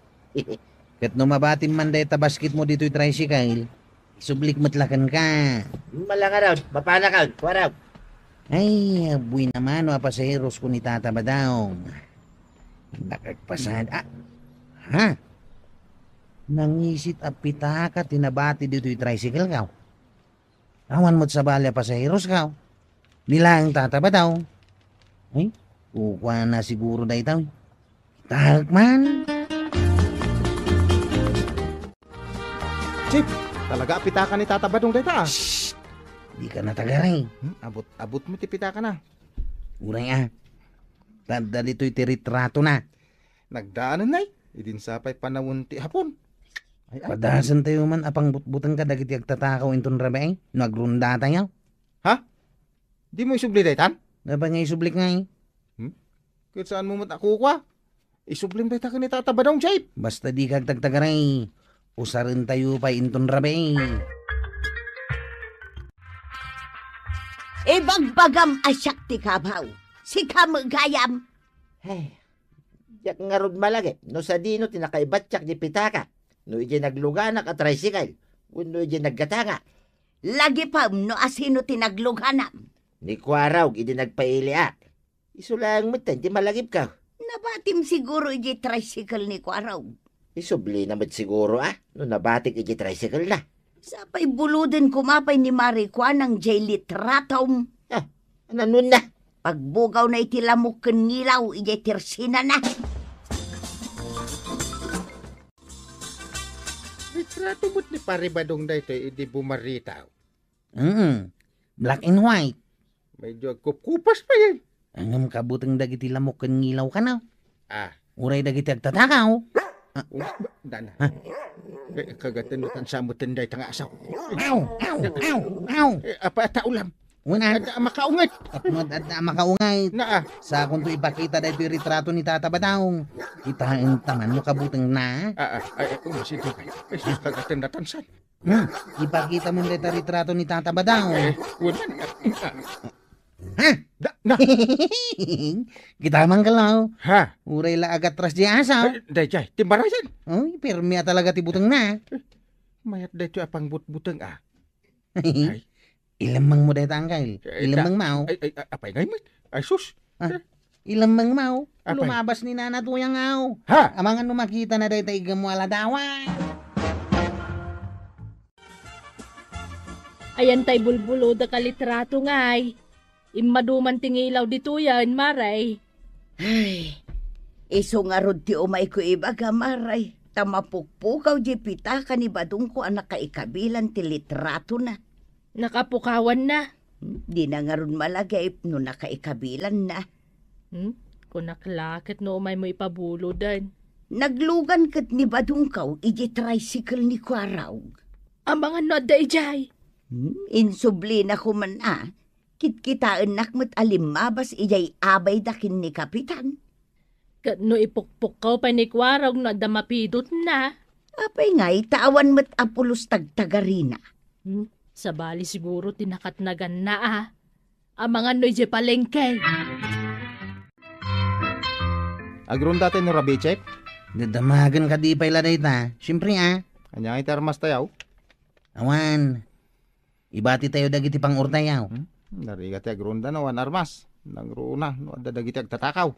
Ket no mabatim man dayta basketmo ditoy tricycle, isublik met la kenka. Malangaron, mapanakon, kuaraw. Ay, abuy naman no a pasaheros ko ni Tata Badong. Nakagpasad, ah, ha? Nangisit a pitaka ti nabati ditoy tricycle ko. Awan met sabali a pasaheros ko. Ni laeng Tata Badong. Ay, kukuana siguro dayta. Kitaek man. Chief, talaga a pitaka ni Tata Badong dayta, ah. Shh! Dika natagaray. Hmm, abot, abot mo ti pitakana. Uray, ah. Tadda ditoy ti ritratona. Nagdaanen, nay. Idin sapay panawen ti Hapon. Ay, ay. Padasentayo man a pangbutbuteng kadagiti agtatakaw inton rabii, no agrundatayo. Ha? Dimo isubli daytan? Apay nga isublik ngay? Hmm? Ket saanmo met a kukua? Isublim dayta ken ni Tata Badong, Chief. Basta dika agtagtagaray. Usarentayo pay inton rabii. Ibagbagam a siak ti kabaw. Sika met gayam. Hey, diak ngarud malagip no sadino ti nakaibatsiak di pitaka, no idiay nagluganak a tricycle, wenno idiay naggatanga. Lagipem no asino ti nagluganam. Ni Kuaraw idi nagpailiak. Isu laeng metten ti malagipko. Nabatim siguro idiay tricycle ni Kuaraw. Isublina met siguro, ah, no nabatik idiay tricycle na. Sapay buloden koma pay ni Mari Kuanang jay litratom. Ah, ananonna? Pagbugawna iti lamok ken ngilaw idiay tersenana. Litrato met ni Pare Badong daytoy idi bumaritaw. Mm. Black and white. Medyo agkupkupas pay, eh. Ngem kabuteng dagiti lamok ken ngilaw kano. Ah. Uray dagiti agtatakaw. Ah. Oh, ba-, dana. Ha? Eh, kagaten no tansa mo tenday tanga asaw. Aw, aw, aw, aw. Eh, apa ata ulam? Una. Adda makaunget. At mo adda makaunget. Naa. Sakonto ipakita daytoy retrato ni Tata Badong. Kitaen ta man no kabuteng na. Ah, ah, ay, ay, oh, sige. Eh, sus, kagaten na tansa. Hmm, ipakita mo dayta retrato ni Tata Badong. Eh, wala. Ha? Da, na. Kita man kalaw. Ha? Uray la agatras di asaw. Ay, dayjay, timbarayan. Uy, pirmi a talaga ti buteng na. Eh, mayat daytoy a pangbutbuteng, ah. Ay. Ilemmeng mo dayta, angkel. Eh, ilemmeng da-, mo. Ay, ay, ay, apay ngay met? Ay, sus. Ah, ilemmeng mo. Apay? Lumabas ni Nana Tuyang, aw. Ha? Amangan no makita na dayta igem mo a ladawan. Ayan tay bulbulodek a litrato ngay. Immaduman ti ngilaw ditoyen, Maray. Ay, isu ngarud ti umayko ibaga, Maray. Ta mapukpukaw diay pitaka ni badongko a nakaikabilan ti litratona. Nakapukawanna? Dina ngarud malagip no nakaikabilanna. Hmm? Kunak la ket no umaymo ipabuloden. Naglugan ket ni badongko idiay tricycle ni Kuarog. Amangan no adda idiay? Hmm? Insublina koma a, kitkitaennak met a limmabas idiay abayda ken ni Kapitan. Ket no ipukpukkaw pay ni Kuarog no adda mapidotna. Apay ngay ta awan met a pulos tagtagarina? Hmm, sabali siguro ti nakatnaganna a. Amangan no idiay palengke. Agronda tayo no rabichep? Dadamagan kadi pay la dayta. Siyempre, a. Ania nga iti armas tayo? Awan. Ibati tayo dagiti pang-or tayo. Hmm? Narigat ti agronda no awan armas. Nangruna no adda dagiti agtatakaw.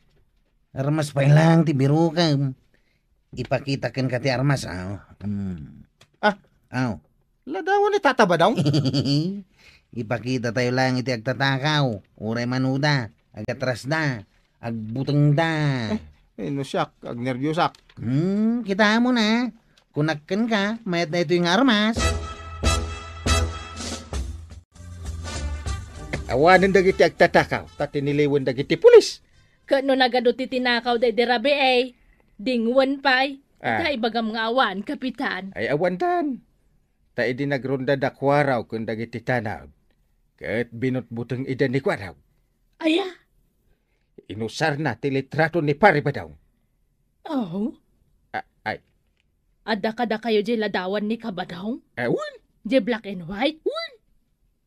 Armas pay lang ti birokam. Ipakita kenka ti armas, aw. Hmm. Ah. Aw. Ladawan ni Tata Badong? Ipakita tayo lang iti agtatakaw. Uray manuda, agatrasda, agbutengda. Eh, no siak, agnerbiosak. Hmm, kitaem na. Kunak kenka, mayat daytoy nga armas. Awanen dagiti agtatakaw, ta tiniliwen dagiti pulis. Ket no nagadu ti tinakaw daydi rabii, dingwen pay. Ah. Ita ibagam nga awan, Kapitan. Ay, awandan. Ta idi nagronda da Kuarog ken dagiti tanod, ket binutbuteng ida ni Kuarog. Aya? Inusarna ti litrato ni Pari Badong. Oh? A-, ay. Adda kadakayo diay ladawan ni Kabadong? Eh, wen. Diay black and white? Wen.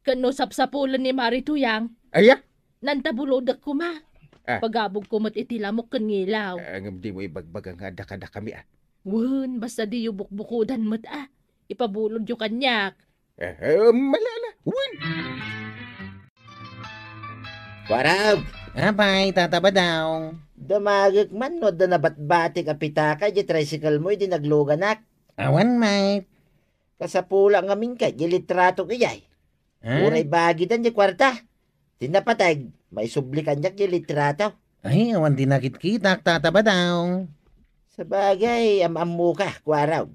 Ken no sapsapulen ni Mari Tuyang? Aya? Nantabulodek koma. Ah. Pagabogko met iti lamok ken ngilaw. Ah, ngem dimo ibagbaga nga adda kadakami, a. Wen, basta diyo bukbukodan met, a. Ipabulodyo kaniak. Eh, eh, mala, ala. Wen. Kuarog! Apay, Tata Badong? Damagek man no adda nabatbatik a pitaka idiay tricycle mo idi nagluganak. Awan, mate. Kasapulak ngamin kay diay litratok idiay. Ha? Uray bagiden diay kuarta. Ti napateg, maisubli kaniak diay litrato. Ay, awan ti nakitkitak, Tata Badong. Sabagay, am-ammoka, Kuarog.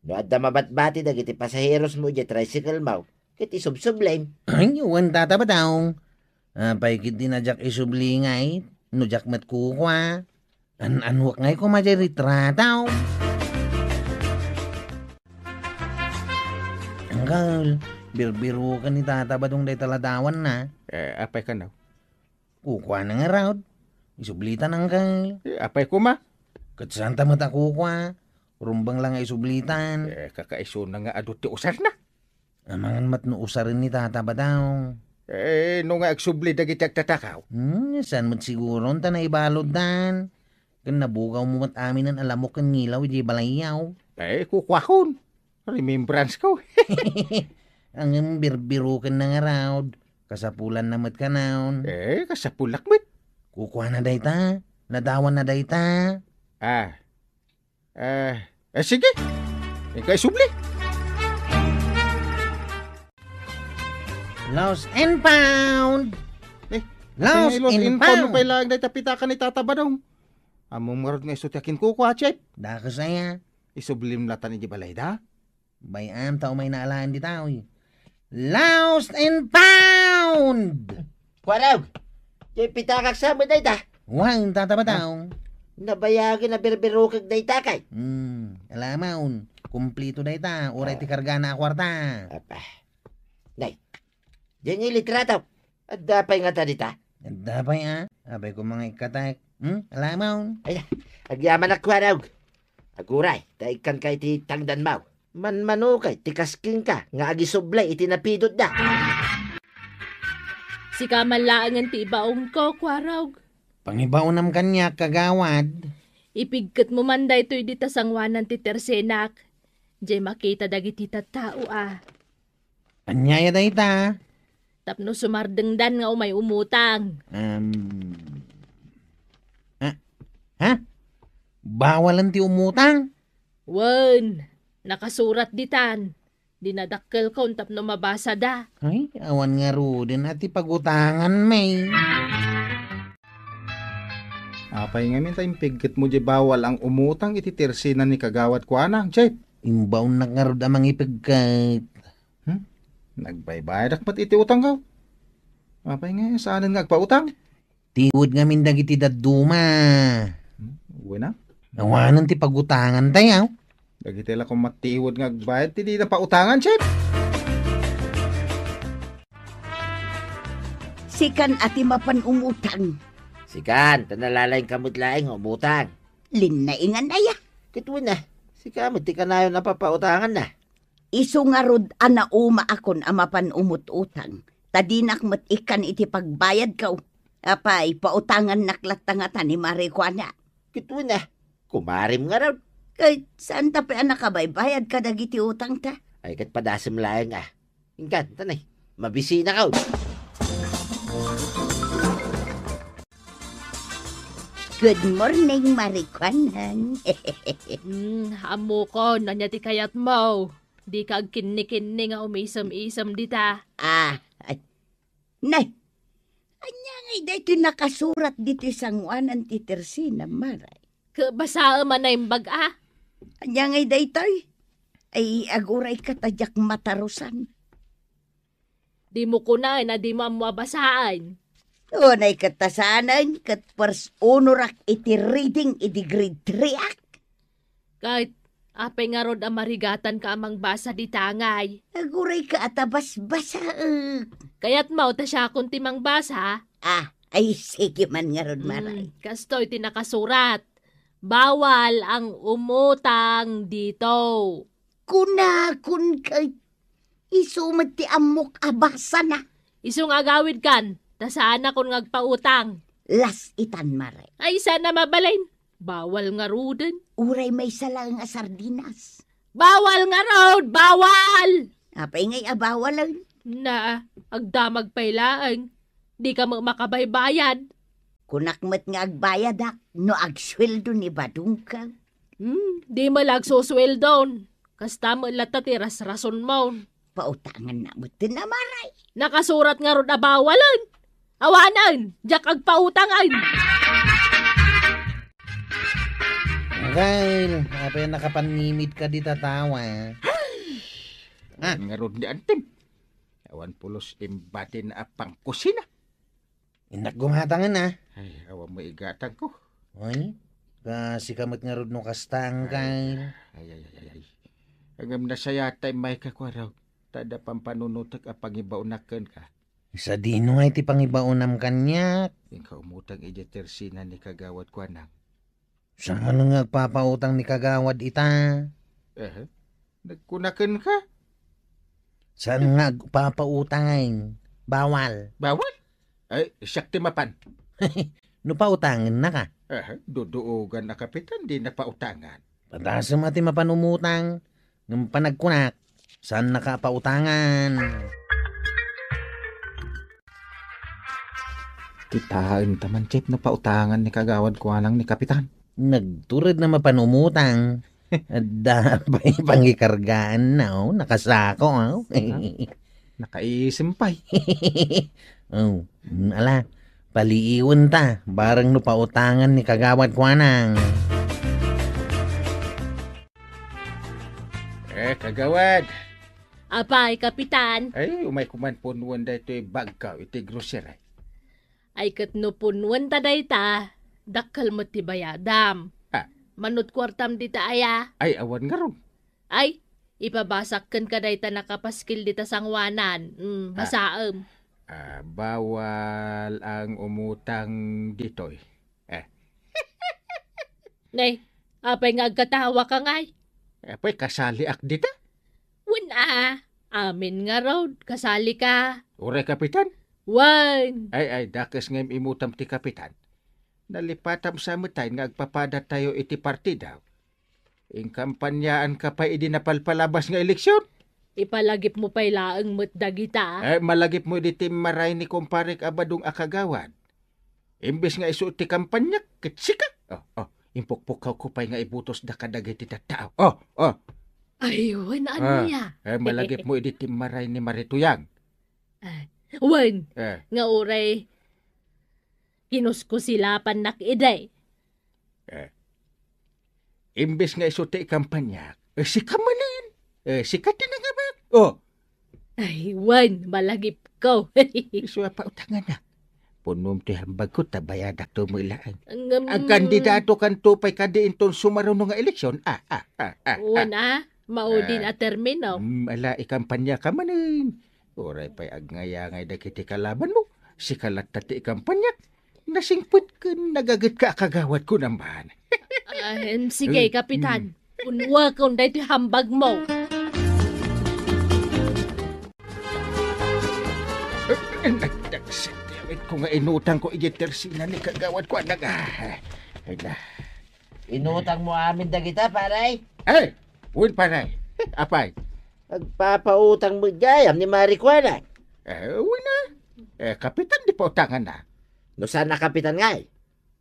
No adda mabatbati dagiti pasaheros mo idiay tricycle mo, ket isubsublim. Ay, wen, Tata Badong. Apay ketdi no diak isubli ngay, no diak met kukua? An-anuak ngay koma diay litrato? Anggal, birbiroken ni Tata Badong dayta ladawanna. Eh, apay kano? Kukuana ngarud. Isublitan, anggal. Eh, apay koma? Ket saanta met a kukua. Rumbeng la nga isublitan. Eh, kakaisuna nga adu ti usarna. Amangan met no usaren ni Tata Badong. Eh, no nga agsubli dagiti agtatakaw? Hmm, saan met siguro ta naibaluddan. Ken nabugaw mo met aminen a lamok ken ngilaw idiay balayyo. Eh, kukuakon. Remembrance ko. Ngem birbirokenna ngarud. Kasapulanna met kanon. Eh, kasapulak met. Kukuana dayta. Ladawanna dayta. Ah. Eh, eh, sige. Inka isubli. Lost and found. Eh, Lost and found. Pay laeng dayta pitaka ni Tata Badong. Ammom ngarud nga isu ti akinkukua, Chef. Dakes aya. Isublim latan idiay balayda? Bay-am ta umayna alaen dita, uy. Lost and found! Kuarog! Diay pitakak sa met dayta? Wen, Tata Badong. Nabayagen a birbirokek dayta kay? Hmm, alamon. Kumplito dayta. Uray ti kargana a kuarta. Apa. Nay, diay nga ilitrato. Adda pay ngata dita? Adda pay, a. Apay koma nga ikkatek. Hmm? Alamon. Ay, agyamanak, Kuarog. Aguray, ta ikkanka iti tangdanmo. Manmano kay ti kas kenka nga agisubli iti napidotda. Sika man laengen ti ibaonko, Kuarog. Pangibaonam kaniak, kagawad. Ipigketmo man daytoy dita sangoanan ti tersenak. Diay makita dagiti tattao, a. Ania aya dayta? Tapno sumardengdan nga umay umutang. Em, ah, ha? Bawalen ti umutang? Wen, nakasurat ditan. Dinadakkelkon tapno mabasada. Ay, awan ngaruden a ti pagutanganmi. Apay ngamin ta impeggitmo diay bawal ang umutang iti tersina ni Kagawad Kuanang, Chief? Imbaonnak ngarud a mangipegget. Hmm? Nagbaybayadak met iti utangko. Apay nga, saanen nga agpautang? Tiwed ngamin dagiti dadduma. Hmm? Wen a? Awanen ti pagutangan tayo. Dagiti la koma tiwed nga agbayad, ti di na pautangan, Chief. Sikan a ti mapan umutang. Sikan, ta nalalaing ka met laeng nga umutang. Linnaingan aya. Ket wen a, sika met ti kanayon a papautanganna. Isu ngarud a naumaakon a mapan umut-utang, ta dinak met ikkan iti pagbayadko. Apay, pautangannak latta ngata ni Mari Kuana. Ket wen a, kumarim ngarud. Ket saan ta pay a nakabaybayad kadagiti utangta? Ay, ket padasem laeng a. Inkan, tanay. Mabisinakon. Good morning, Mari Kuanang. Hmm, ammokon, ania ti kayatmo? Dika agkinnikinni nga umisem-isem dita. Ah, ay. Nay, ania ngay daytoy nakasurat ditoy sangoanan ti tersina, Mari? Ket basaem a naimbag a. Ania ngay daytoy? Ay, agurayka ta diak matarusan. Dimo kunaen a dimo ammo a basaen. Unay ket ta saanen, ket first honorak iti reading idi grade three ak. Ket apay ngarud a marigatanka a mangbasa dita ngay? Agurayka a ta basbasaek. Kayatmo ta siakon ti mangbasa? Ah, ay, sige man ngarud, Mari. Hmm, kastoy ti nakasurat. Bawal ang umutang dito. Kunakon ket isu met ti ammok a basana. Isu nga agawidkan, ta saanakon nga agpautang. Las-itan, Mari. Ay, saan a mabalin. Bawal ngaruden. Uray maysa laeng a sardinas. Bawal ngarud! Bawal! Apay ngay a bawalen? Na, agdamag pay laeng. Dika met makabaybayad. Kunak met nga agbayadak no agsueldo ni Badongko. Hmm, di met la agsusueldon. Kasta met latta ti rasrasonmon. Pautanganna met ti namaray. Nakasurat ngarud a bawalen. Awanen, diak agpautangen. Gail, apay a nakapanimid ka dita tawa? Ah. Ngarud ni Antim. Awan pulos imbatin a pangkusina. Innak gumatangen, ah. Ay, awan mo igatangko. Ay, kasika met ngarud no kasta, Angkal. Ay, ay, ay, ay, ay. Ngem nasayat ta immayka, Kuarog, ta adda pampanunotek a pangibaonak kenka. Sadino ngay ti pangibaonam kaniak? Inka umutang idiay tersina ni Kagawad Kuanang. Saan nga agpapautang ni Kagawad ita? Eh, nagkuna kenka? Saan nga agpapautangen? Bawal. Bawal? Ay, siak ti mapan. No pautangennaka? Eh, duduogan a kapitan, di na pautangan. Padasem a ti mapan umutang. Ngem panagkunak, saannaka a pautangan. Kitaenta man, Chief, no pautangan ni Kagawad Kuanang ni Kapitan. Nagtured na mapan umutang. Adda pay pangikargaan na, oh. Nakasako, oh. Ha? Nakaisem pay. Oh, mm, ala, paliiwen ta, bareng no pautangan ni Kagawad Kuanang. Eh, Kagawad. Apay, Kapitan? Ay, umay ko man punuen daytoy bagko iti grocery. Ay, ket no punuen ta dayta, dakkel met ti bayadam. Ah. Manut kuartam dita aya? Ay, awan ngarud. Ay, ipabasak kenka dayta nakapaskil dita sangoanan. Mm, ah. Basaem. Ah, bawal ang umutang ditoy. Eh. Nay, apay nga agkatawa ka ngay? Eh, apay, kasaliak dita? Wen a, amin ngarud, kasali ka. Uray, Kapitan? Wen. Ay, ay, dakes nga im-imutam ti Kapitan. Nalipatam sa met ay nga agpapadatayo iti partida. Inkampanyaanka pay idi napalpalabas nga eleksyon? Ipalagipmo pay laeng met dagita. Eh, malagipmo idi timmaray ni kumparek a Badong a Kagawad. Imbes nga isu ti kampanyak, ket sika. Oh, oh, impukpukkawko pay nga ibutosda kadagiti tattao. Oh, oh. Ay, wen, ania? Ah, eh, malagipmo idi timmaray ni Mari Tuyang. Ah, wen, eh, nga uray kinuskusilapannak idi. Eh. Imbes nga isu ti ikampanyak, eh, sika manen. Eh, sika ti nangabak. Oh. Ay, wen, malagipko. Isu a pautanganak. Punom ti hambagko ta bayadakto met laeng. Ngem, agkandidato kanto pay kadi inton sumaruno nga eleksyon. Ah, ah, ah, ah, ah. Wen, ah, maudin a termino. Mm, ala, ikampanyaka manen. Uray pay agnayangay dagiti kalabanmo, sika latta ti ikampanyak. Nasingpet ken nagagetka a kagawatko naman. Ah, em, sige, mm, Kapitan. Mm. Unwakon daytoy hambagmo. Eh, nagdagsen ti awitko nga inutangko idiay tersina ni kagawatko a nag-, ah, ay na. Inutangmo amin dagita, pare? Eh, wen, pare. Apay? Agpapautang met gayam ni Mari Kuana. Eh, wen a. Eh, kapitan ti pautanganna. No saan a kapitan ngay?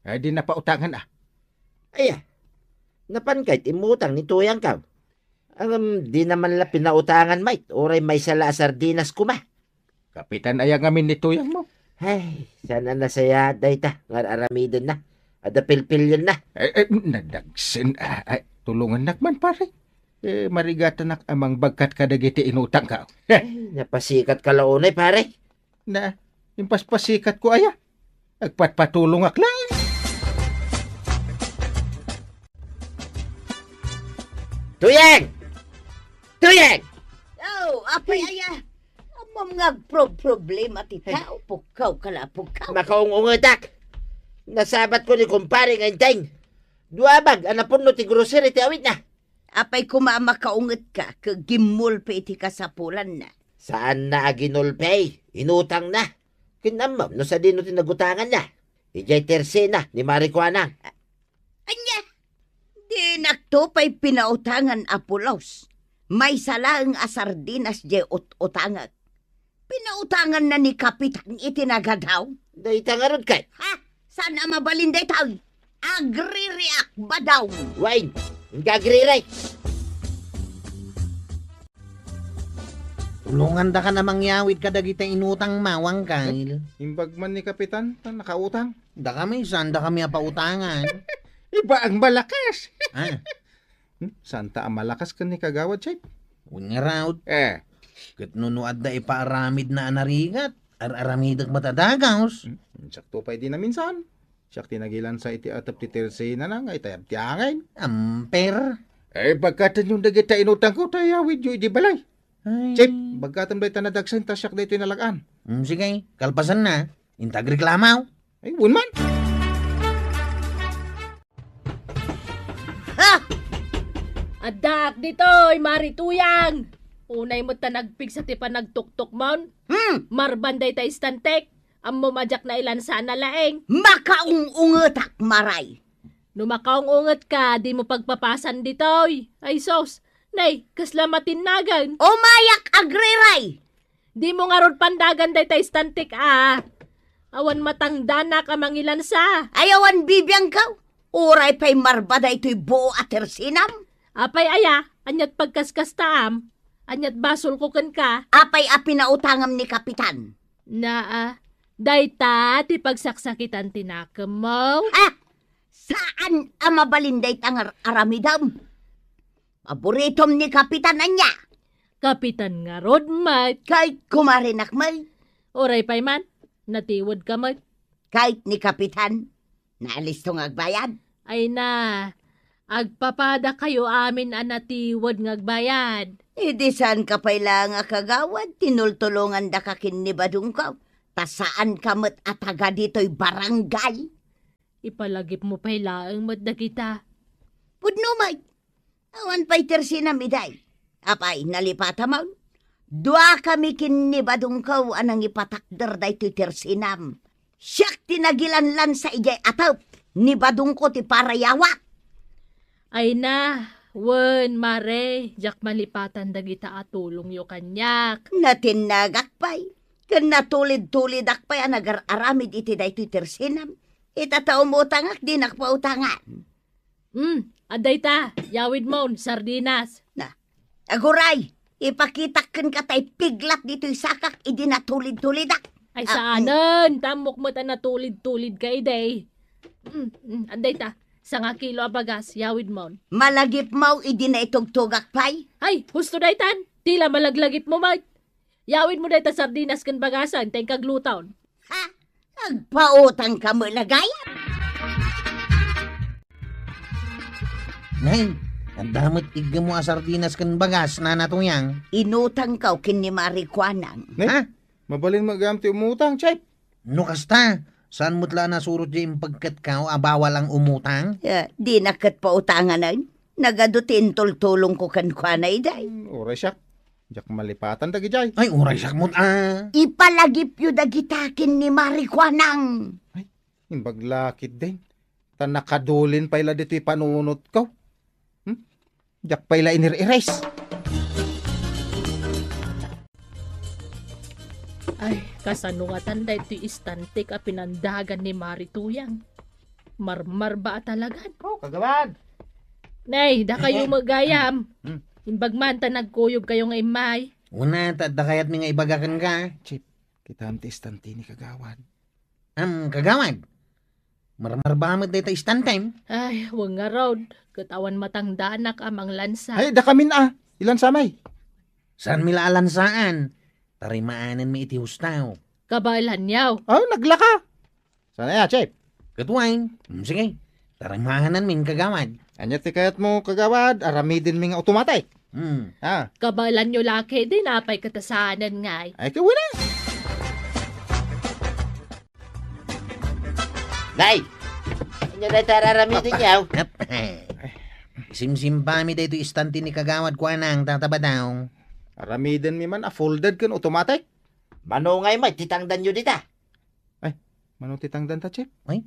Eh, di na pautangan a. Aya, napan kay ti immutang ni tuyangko? Ngem, di na man la pinautangan met, uray maysa la a sardinas koma. Kapitan aya ngamin ni tuyangmo? Ay, saan a nasayaat dayta nga ar-aramidenna. Adda pilpilienna. Eh, eh, nadagsen, ah, ay, tulongannak man, pare. Eh, marigatanak a mangbagkat kadagiti inutangko. Ay, napasikatka la unay, pare. Na, impaspasikatko aya. Agpatpatulongak laeng. Tuyang! Tuyang! Oh, apay aya? Ammom nga agproproblema ti tao, pukkaw ka la, pukkaw. Makaung-ungetak. Nasabatko ni kumpare nga Enteng. Dua bag a napunno ti grocery ti awitna. Apay koma a makaungetka ket gimmulpi iti kasapulanna? Saanna a ginulpi, inutangna. Ken ammom no sadino ti nagutanganna? Idiay tersina ni Mari Kuana. Ania? Dinakto pay pinautangan a pulos. Maysa laeng a sardinas diay ut-utangek. Pinautanganna ni Kapitan iti nagadaw? Dayta ngarud ket? Ha? Saan a mabalin daytoy? Agririak, badaw! Wen, agririk! Tulongandakan a mangyawid kadagiti inutangmo, Angkel. Imbag man ni Kapitan, ta nakautang. Dakami, saandakami a pautangan. Iba ang malakas. Ah. Hmm? Saanta a malakas ken ni Kagawad Chief? Wen ngarud. Eh. Ket no, no adda ipaaramidna a narigat, ar-aramidek met a dagus. Hmm? Sakto pay di naminsan. Siak ti nagilansa iti atep ti tersinana nga itayab ti angin. Amper. Eh, bagkatenyon dagiti inutangko ta iyawidyo idiay balay. Ay. Chief, bagkatem dayta nadagsen ta siak daytoy nalag-an. Hmm, sige, kalpasanna, inta agreklamo. Ay, wen man. Ha? Addaak ditoy, Mari Tuyang! Unay met ta nagpigsa ti panagtuktukmon. Hmm. Marban dayta istantek. Ammom a diak nailansa a nalaing. Makaung-ungetak, Maray. No makaung-ungetka, dimo pagpapasan ditoy. Ay sus, nay, kasla matinnagan. Umayak, agriray! Dimo ngarud pandagan dayta istantek a. Awan matangdanak a mangilansa. Ay, awan bibiangko. Uray pay marba daytoy buo a tersinam. Apay aya, aniat pagkaskastaam? Aniat basolko kenka? Apay a pinautangam ni Kapitan? Naa, dayta ti pagsaksakitan ti nakemmo. Ah! Saan a mabalin dayta nga ar-aramidem? Paboritom ni Kapitan ania? Kapitan ngarud met. Kay kumarinak met. Uray pay man, natiwedka met. Kay ni Kapitan, naalisto nga agbayad? Ay na, agpapadakayo amin a natiwed nga agbayad. Idi saanka pay laeng a kagawad, tinultulongandaka ken ni Badongko, ta saanka met a taga ditoy barangay. Ipalagipmo pay laeng met dagita. Pudno met. Awan pay tersinam idiay. Apay, nalipatamon? Duakami ken ni Badongko a nangipatakder daytoy tersinam. Siak ti nagilanlansa idiay atep, ni Badongko ti parayawak. Ay na, wen, Mare, diak malipatan dagita a tulongyo kaniak. Natinnagak pay, ken natulid-tulidak pay a nagar-aramid iti daytoy tersinam. Ita ta umutangak, dinak pautangan. Hmm, adda ita, yawidmon, sardinas. Na, aguray, ipakitak kenka tay piglat ditoy sakak idi natulid-tulidak. Ay, ah, saanen, mm. Tammok met a natulid-tulidka idi. Hmm, hmm, adda ita. Sangakilo a bagas, yawidmon. Malagipmo idi naitugtugak pay? Ay, husto daytan. Ti la malaglagipmo met. Yawidmo dayta sardinas ken bagasen, ta inkagluton. Ha? Agpautangka met la gayam? Nay, adda met iggemo a sardinas ken bagas, Nana Tuyang. Inutangko ken ni Mari Kuanang. Nay, ha? Mabalin met gayam ti umutang, Chef. No kasta, saan met la a nasurot diay impegketko a bawal ang umutang? Eh, dina ket pautanganen. Nagadu ti intultulongko kenkuana idiay. Hmm, uray siak. Diak malipatan dagidiay. Ay, uray siak met a. Ipalagipyo dagita ken ni Mari Kuanang. Ay, imbag la ketdin. Ta nakadulin pay la ditoy panunotko. Hmm? Diak pay la inir-ires. Ay, kasano ngatan daytoy istantek a pinandagan ni Mari Tuyang? Marmarba a talagan. Oh, kagawad. Nay, dakayo met gayam. Hmm. Imbag man ta nagkuyogkayo nga immay. Una, ta adda kayatmi nga ibaga kenka. Chip, kitam ti istante ni kagawad. Am, kagawad. Marmarba met dayta istantem. Ay, wen ngarud, ket awan matangdanak a manglansa. Ay, dakamin a. Ilansamay. Saanmi la a lansaan? Tarimaanenmi iti hustaw. Kabaelanyo. Ah, naglaka. Saan aya, Chef? Ket wen. Mm, sige. Tarimaanenmin, kagawad. Ania ti kayatmo, kagawad? Aramidenmi nga automatic. Hmm. Ah. Kabaelanyo la ketdin, apay ket a saanen ngay. Ay, kawala. Nay! Ania dayta araramidenyo? Ap-, ap-, Simsimpami daytoy istante ni kagawad kuanang, Tata Badong. Aramidenmi man a folded ken automatic. Mano ngay met ti tangdanyo dita? Ay, mano ti tangdanta, Chef? Ay,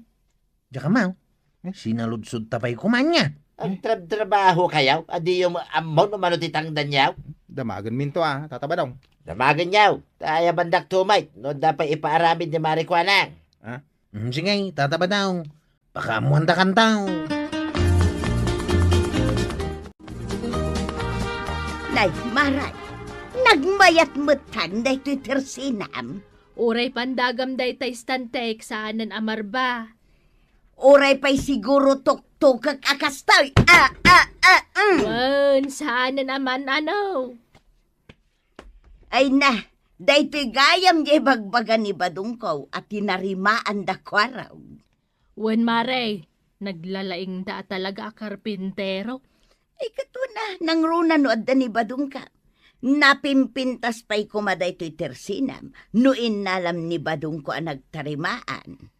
diak ammo. Eh? Sinaludsodta pay koma ania. Agtrabtrabahokayo, a diyo ammo no mano ti tangdanyo? Damagenminto a, Tata Badong. Damagenyo, ta ayabandak met no adda pay ipaaramid ni Mari Kuanang. Ha? Mm, sige, Tata Badong. Pakaammoandakanto. Nay, Maray, nagmayat metten daytoy tersinam. Uray pandagam dayta istantek, saanen a marba. Uray pay siguro tuktukek a kastoy. Ah, ah, ah, mm. Wen, saanen a man-ano. Ay na, daytoy gayam diay ibagbaga ni Badongko a tinarimaanda kuarog. Wen, Mare, naglalaingda a talaga a karpintero. Ay, ket wen a, nangruna no adda ni Badongka. Napimpintas pay koma daytoy tersinam no innalam ni Badongko a nagtarimaan.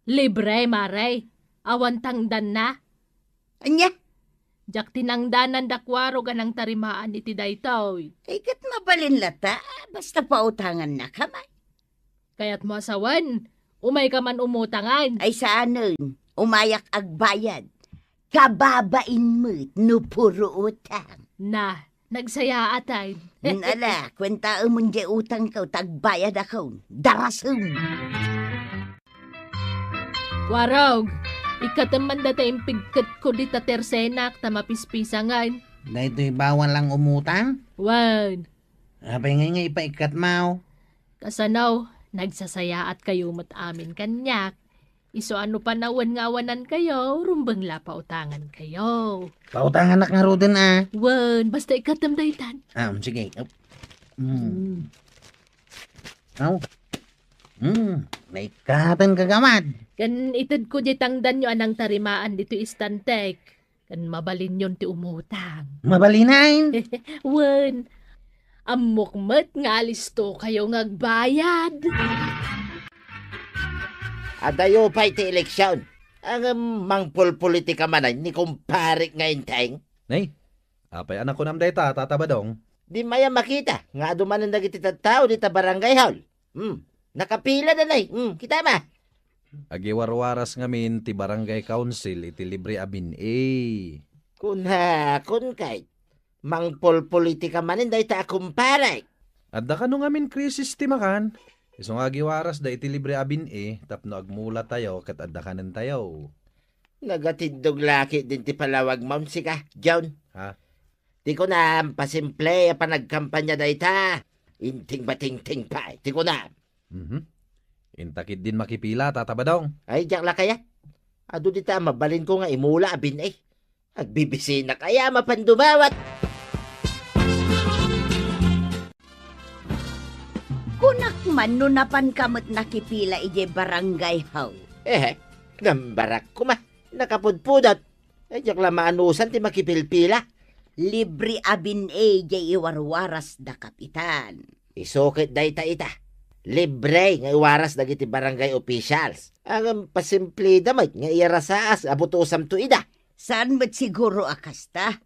Libre, Mare. Awan tangdanna. Ania? Diak tinangdanan da kuarog a nangtarimaan iti daytoy. Ay, ket mabalin latta, basta pautangannaka met. Kayatmo a sawen, umayka man umutangan. Ay, saanen, umayak agbayad. Kababain met no puro utang. Na, nagsayaatan. Ala, kuentaemon diay utangko, ta agbayadakon. Darasem. Kuarog, ikkatem man dayta impigketko dita tersenak ta mapispisangan. Daytoy bawal ang umutang? Wen. Apay ngay nga ipaikkatmo? Kasano, nagsasayaatkayo met amin kaniak. Isu a no panawen nga awanankayo, rumbeng la pautangankayo. Pautanganak ngaruden a. Wen, basta ikkatem daytan. Ah, sige. Oh. Mm. Mm. Aw. Mm. Naikkaten, kagawad. Ken itedko diay tangdanyo a nangtarimaan ditoy istantek. Ken mabalinyon ti umutang. Mabalinen? Wen, ammok met nga alistokayo nga agbayad. Adayo pay ti eleksion. Ngem mangpolpolitika manen ni kumparek nga Enteng. Nay, apay a nakunam dayta, Tata Badong? Di mayat makita nga adu manen dagiti tattao dita barangay hall. Hmm, nakapila da, Nay. Hmm, kitam a. Agiwarwaras ngamin ti barangay council iti libre a bin-i. Kunakon kay, mangpolpolitika manen dayta a kumparek. Adda kano ngamin krisis ti makan? Isu nga agiwarasda iti libre a bin-i tapno agmulatayo ket adda kanentayo. Nagatiddog la ketdin ti palawagmon, sika, John. Ha? Ti kunam, pasimple a panagkampanya dayta. Inting matingting pay, ti kunam. Mhm. Inta ketdin makipila, Tata Badong. Ay, diak la kayat. Adu dita a mabalinko nga imula a bin-i. Agbibisinak aya a mapan dumawat. Kunak man no napanka met nakipila idiay barangay hall. Eh, nambarak koma. Nakapudpudot. Ay, diak la maanusan ti makipilpila. Libre a bin-i diay iwarwaras da kapitan. Isu ket dayta ita. Libre nga iwaras dagiti barangay officials. Ngem pasimplida met nga iyarasaas a butosamto ida. Saan met siguro a kasta?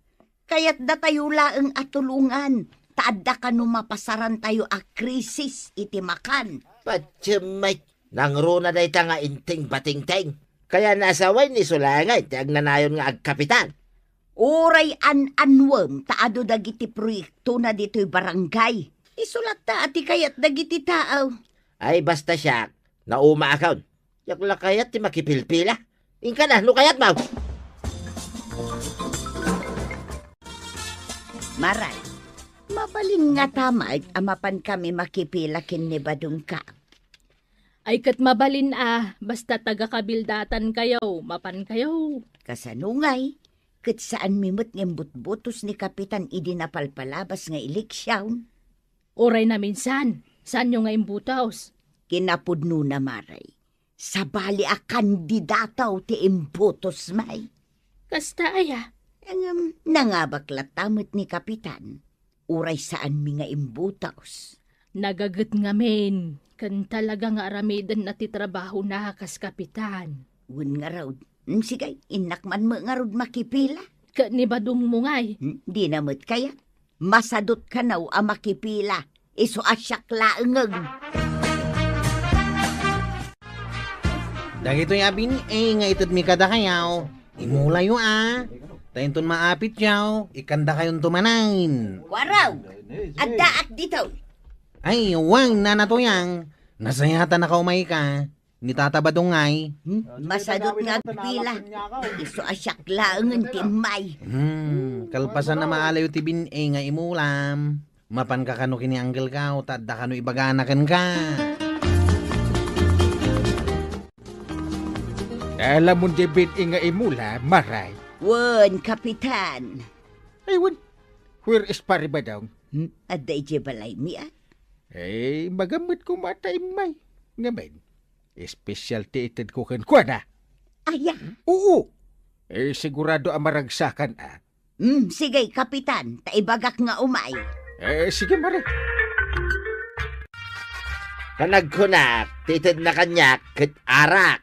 Kayatdatayo laeng a tulongan, ta adda kano mapasarantayo a krisis iti makan. Patiem met, nangruna dayta nga inting batingting. Kayatna a sawen isu laengen ti agnanayon nga agkapitan. Uray an-annuem ta adu dagiti proyektona ditoy barangay. Isu latta a ti kayat dagiti tao. Ay, basta siak, naumaakon. Diak la kayat ti makipilpila. Inkana, no kayatmo. Maray, mabalin ngata met a mapankami makipila ken ni Badong Kao. Ay, ket mabalin a, basta taga-kabildatankayo, mapankayo. Kasano ngay? Ket saanmi met nga imbutbutos ni Kapitan idi napalpalabas nga eleksion? Uray naminsan, saanyo nga imbutos? Kinapudnona, Maray, sabali a kandidataw ti imbutos, may. Kasta aya? Ngem, nangabak latta met ni Kapitan. Uray saanmi nga imbutos. Nagaget ngamin, ken talaga nga aramidenna ti trabahona kas kapitan. Wen ngarud. Hmm, sige, innak man met ngarud makipila. Ket ni Badongmo ngay? Hmm, dina met kayat. Masadut kano a makipila. Isu a siak laengen. Dagitoy a bin-i nga itedmi kadakayo, imulayo a. Ta inton maapityo, ikkandakayonto manen. Kuaraw, addaak ditoy. Ay, wen, Nana Tuyang, nasayatanaka umayka. Ni Tata Badong ngay? Hmm, masadut nga agpila. Isu a siak laengen ti immay. Hmm, kalpasan a maalayo ti bin-i nga imulam. Mapanka kano ken ni Uncle Kao, ta adda kano ibagana kenka. Alamon diay bin-i nga imula, Maray? Wen, Kapitan. Ay, wen. Where is Pare Badong? Hmm, adda idiay balaymi, a? Eh, magammet koma ta immay. Ngamin, espesyal ti itedko kenkuana. Aya? Oo. Eh, sigurado a maragsakan, a. Hmm, sige, Kapitan, ta ibagak nga umay. Eh, sige, Maray. Panagkunak, ti itedna kaniak, ket arak.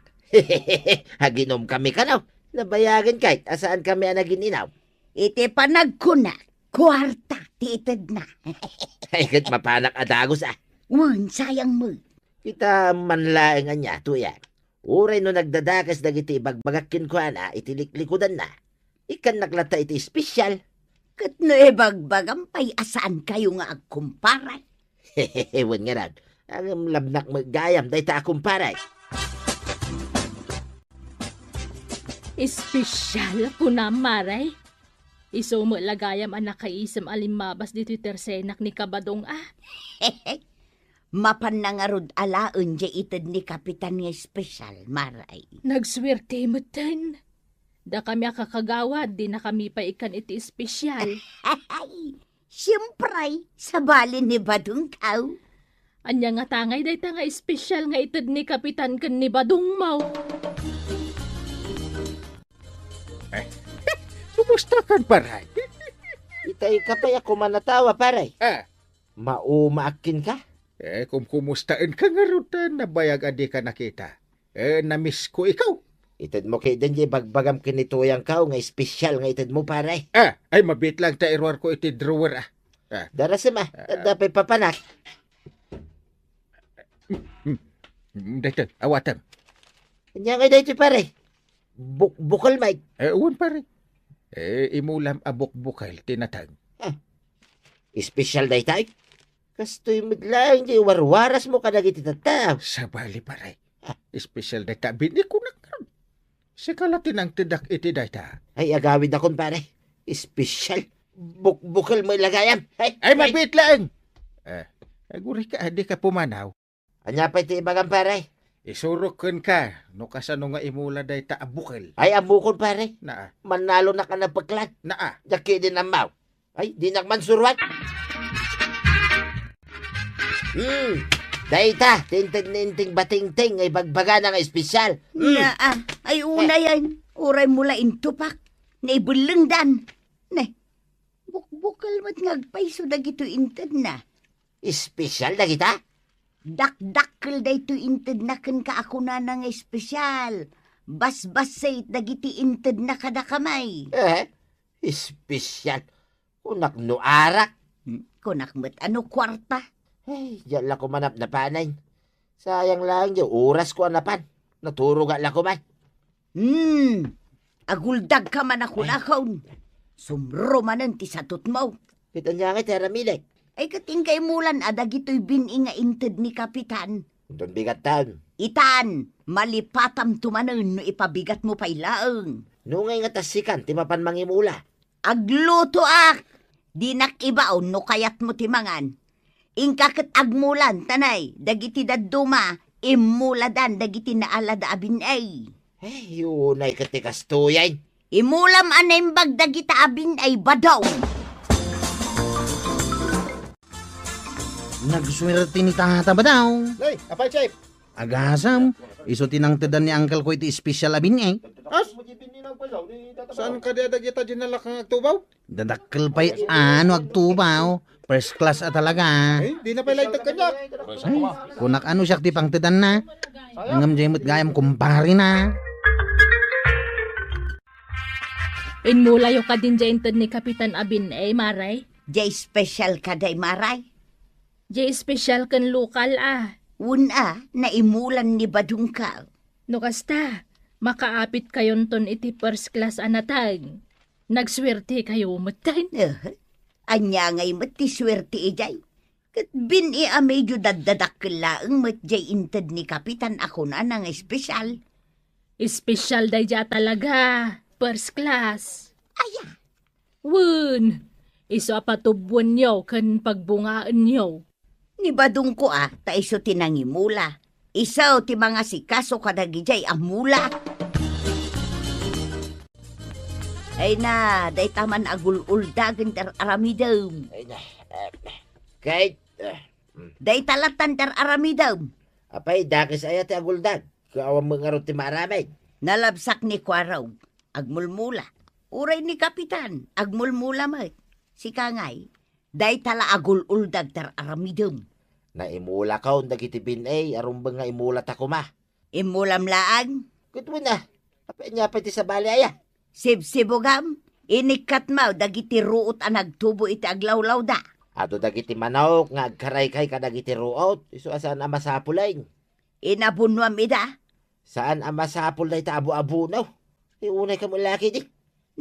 Aginomkami kano? Nabayagen kay, a saankami a nagin-inom? Iti panagkunak, kuarta ti itedna. Ay, ket mapanak a dagus, a. Wen, sayang met. Kita man laeng ania, Tuyang. Uray no nagdadakes dagiti ibagbagak kenkuana iti liklikudanna, ikkannak latta iti espesyal. Ket no ibagbagam pay a saankayo nga agkumpare? Wen ngarud, ngem labnak met gayam dayta a kumpare. Espesyal, kunam, Maray? Isu met la gayam a nakaisem a limmabas ditoy tersenak ni Kabadong, a. Mapanna ngarud alaen diay ited ni Kapitan nga espesyal, Maray. Nagsuerte metten. Dakami a kakagawad, dinakami pay ikkan iti espesyal. Siempre, sabali ni Badong Kao. Ania ngata ngay dayta nga espesyal nga ited ni Kapitan ken ni Badong Mao? Eh, kumusta kan, pare? Itay ka pay a kumanatawa, pare. Ah. Maumaak kenka? Eh, kumkumustaenka ngarud ta nabayag a dika nakita. Eh, namisko ikaw. Itedmo ketdin diay bagbagam ken ni Tuyang Kao nga espesyal nga itedmo, pare. Ah, ay, mabiit lang ta iruarko iti drawer, ah. Ah. Darasem, ah. Ah. Adda pay papanak. Hmm, hmm. Hmm, daytoy, awatem. Ania ngay daytoy, pare? Buk-, bukal, Mike. Eh, wen, pare. Eh, imulam a bukbukal ti nateng. Ah. Espesyal daytoy? Kastoy met laeng diay warwarasmo kadagiti tattao. Sabali, pare. Ah. Espesyal dayta, bin-i kunak ngarud. Sika la ti nangtedak iti dayta. Ay, agawidakon, pare. Espesyal. Bukbukal met la gayam. Ay, ay, ay. Mabiit laeng. Eh, agurayka, dika pumanaw. Ania pay ti ibagam, pare? Isurok kenka no kasano nga imula dayta a bukel. Ay, ammokon, pare. Naa. Mannalonak a napeklan. Naa. Diak ketdin ammo. Ay, dinak man suruan. Hmm. Dayta, ti inted ni Inting Batingting nga ibagbagana nga espesyal. Hmm. Naa. Ay, unayen. Uray mo la intupak. Naibellengdan. Ne. Bukbukel met nga agpayso dagitoy intedna. Espesyal dagita? Dakdakkel daytoy intedna kenka a kunana nga espesyal. Basbassit dagiti intedna kadakami. Eh, espesyal? Kunak no arak. Hmm, kunak met a no kuarta. Ay, diak la ko manapnapanay. Sayang laeng diay orasko a napan. Naturoga la ko man. Hmm, aguldagka man a kunakon. Sumro manen ti satutmo. Ket ania ngay ti aramidek? Ay, ket inka imulan a dagitoy bin-i nga inted ni Kapitan. Inton bigattan. Itan, malipatamto manen no ipabigatmo pay laeng. No ngay nga tassikan ti mapan mangimula? Aglutoak! Dinak ibaon no kayatmo ti mangan. Inka ket agmulan, tanay, dagiti dadduma, immuladan dagiti naalada a bin-ey. Ay, unay ket ti kastoyen. Imulam a naimbag dagita a bin-ey, Badaw. Nagsuerte ni Tata Badaw. Nay, apay, Chef? Agasam, isu ti nangtedan ni Uncle ko iti espesyal a bin-ey. As? Saan kadi a dagita dinalak nga agtubaw? Dadakkel pay a no agtubaw. First class a talaga. Ay, di na pay laytek kaniak. Ay, kunak a no siak ti pangtedanna. Ngem diay met gayam kumparena. Immulayo kadin diay inted ni Kapitan a bin-ey, Maray? Diay espesyal kadi, Maray? Diay espesyal ken lokal a. Wen a, naimulan ni Badongko. No kasta, makaapitkayonton iti first class a nateng. Nagsuertekayo metten. Eh, ania ngay met ti suerte idiay? Ket bin-i a medyo daddadakkel laeng met diay inted ni Kapitan a kunana nga espesyal. Espesyal daydiay a talaga, first class. Aya, Wen, isu a patubbuenyo ken pagbungaenyo. Ni Badongko a, ta isu ti nangimula. Isu ti mangasikaso kadagidiay a mula. Ay na, dayta man agul-uldagen ti ar-aramidem. Ay na, eh, Kate, eh, mm. Dayta lattan ti ar-aramidem. Apay, dakes aya ti aguldag? Ket awan met ngarud ti maaramid. Nalabsak ni Kuarog. Agmulmula. Uray ni Kapitan, agmulmula met. Sika ngay, dayta la agul-uldag ti ar-aramidem. Naimulakon dagiti bin-ey a rumbeng nga imulata koma. Immulam laeng? Ket wen a, apay, ania pay ti sabali aya? Sibsibugam, inikkatmo dagiti ruot a nagtubo iti aglawlawda. Adu dagiti manok nga agkaraykay kadagiti ruot, isu a saan a masapul laeng. Inabunoam ida? Saan a masapul dayta abu-abuno. Ti unay kamo laki di.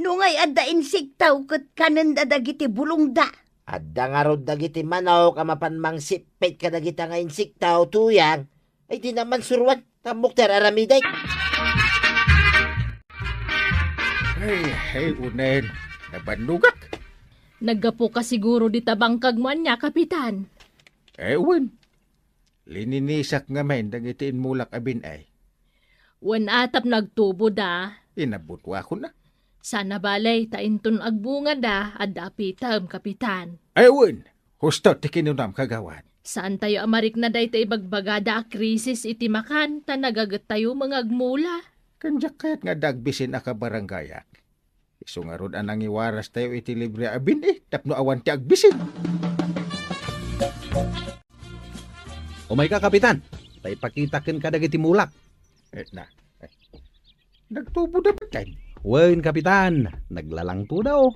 No ngay adda insekto ket kanenda dagiti bulongda. Adda ngarud dagiti manok a mapan mangsippit kadagita nga insekto, tuyang. Ay, di naman suruan. Tammok ti ar-aramidek. Ay, ay, unen. Nabannogak. Naggapu ka siguro dita bangkagmo ania, Kapitan? Eh, wen. Lininisak ngamin dagiti inmulak a bin-ey. Wen a, tapno agtuboda. Inabunoakon a. Sana balay, ta inton agbungada, adda apitem, Kapitan. Ay, wen, husto ti kinunam, Kagawad. Saantayo a marikna dayta ibagbagada a krisis iti makan, ta nagagettayo nga agmula. Ken diak kayat nga adda agbisin a kabarangayak. Isu ngarud a nangiwarastayo iti libre a bin-i tapno awan ti agbisin. Umayka, Kapitan, ta ipakitak kenka dagiti mulak. Eh, na. Eh. Nagtuboda metten. Wen, Kapitan, naglalangtoda, o.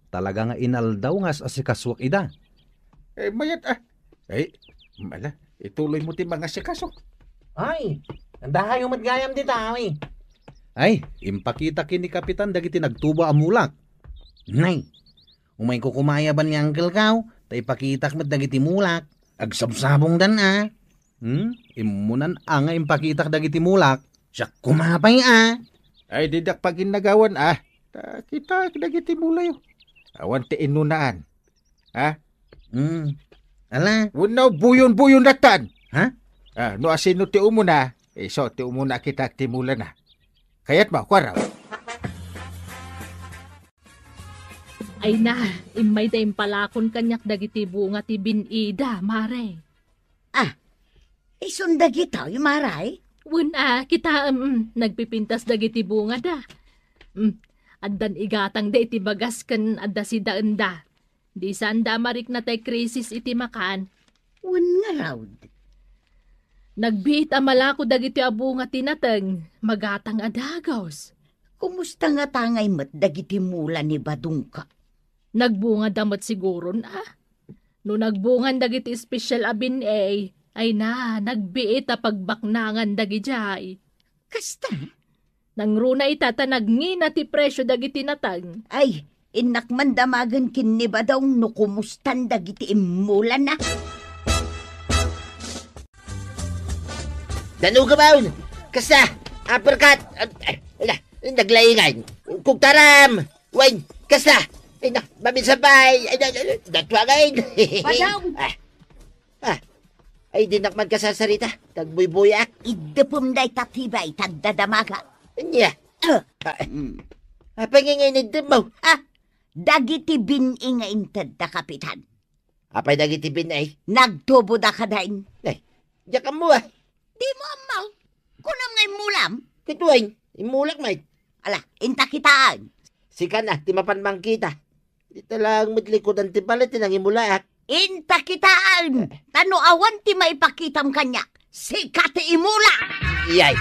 Talaga nga inaldaw nga as-asikasuak ida. Eh, mayat, a. Ay, mala, ituloymo ti mangasikaso. Ay, andahayo met gayam dita, awi. Ay, impakitak ken ni Kapitan dagiti nagtubo a mulak. Nay, umayko koma a yaban ni Uncle ko, ta ipakitak met dagiti mulak. Agsabsabongdan a. Hmm? Immunan a nga impakitak dagiti mulak. Siak koma pay a. Ay, didak paginnagawan a. Ta kitaek dagiti mulayo. Awan ti innunaan. Ha? Hmm. Ala? Wenno buyon-buyon lattan. Ha? Ah, no asino ti umuna, Isu ti umuna a kitak ti mulana. Kayatmo, kuara. Ay na, immay ta impalakon kaniak dagiti bunga ti bin-ida, mare. Ah, isun dagitoy, mare? Wen a, kitaem, mm, nagpipintas dagiti bungada. Mm, addan igatangda iti bagas ken adda sidaenda. Di saanda a marikna tay krisis iti makan. Wen ngarud. Nagbiit a malako dagiti a bunga ti nateng, magatang a dagus. Kumusta ngata ngay met dagiti mula ni Badongko? Nagbungada met siguron a. No nagbungan dagiti espesial a bin-ey, ay na, nagbiit a pagbaknangan dagidiay. Kasta? Nangruna ita ta nagngina ti presio dagiti nateng. Ay, innak man damagen ken ni Badong no kumustan dagiti immulana. Danugam, awn! Kasta! Uppercut! Ay, ala, naglaingan! Kugtaram! Wen, kasta! Ay, na, maminsan pa! Ay, ay, ay, ay, natuangan! Badong! Ah, ah, ay, dinak man kasarsarita. Tagbuybuyak. Iddepem dayta tibay, tagdadamaga. Ania? Ah. Ah, mm. Apay nga nga iniddem mo? Ah, dagiti bin-i nga inted da Kapitan. Apay dagiti bin-i? Nagtubo da kadain. Ay, diak ammo, ah. Dimo ammo? Kunam nga immulam? Ket wen, immulak met. Ala, inta kitaen. Sika na, ti mapan mangkita. Dita laeng met likudan ti balay ti nangimulaak. Inta kitaen, ta no awan ti maipakitam kaniak, sika ti imula. Iyay.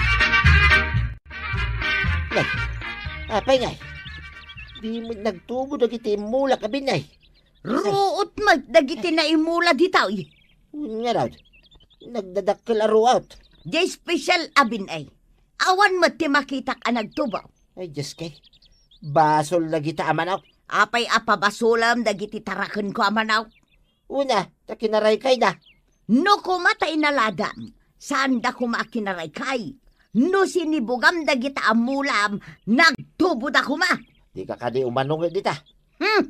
Nay, apay ngay? Di met nagtubo dagiti immulak a bin-i. Ruot met dagiti naimula ditoy. Wen ngarud, nagdadakkel a ruot. Di espesial a bin-i. Awan met ti makitak a nagtubo. Ay, Dioske. Basol dagita a manok. Apay a pabasolem dagiti tarakenko a manok? Una, ta kinaraykayda. No koma ta inaladam, saanda koma a kinaraykay. No sinibugam dagita a mulam, nagtuboda koma. Dika kadi umano nga dita. Hmm.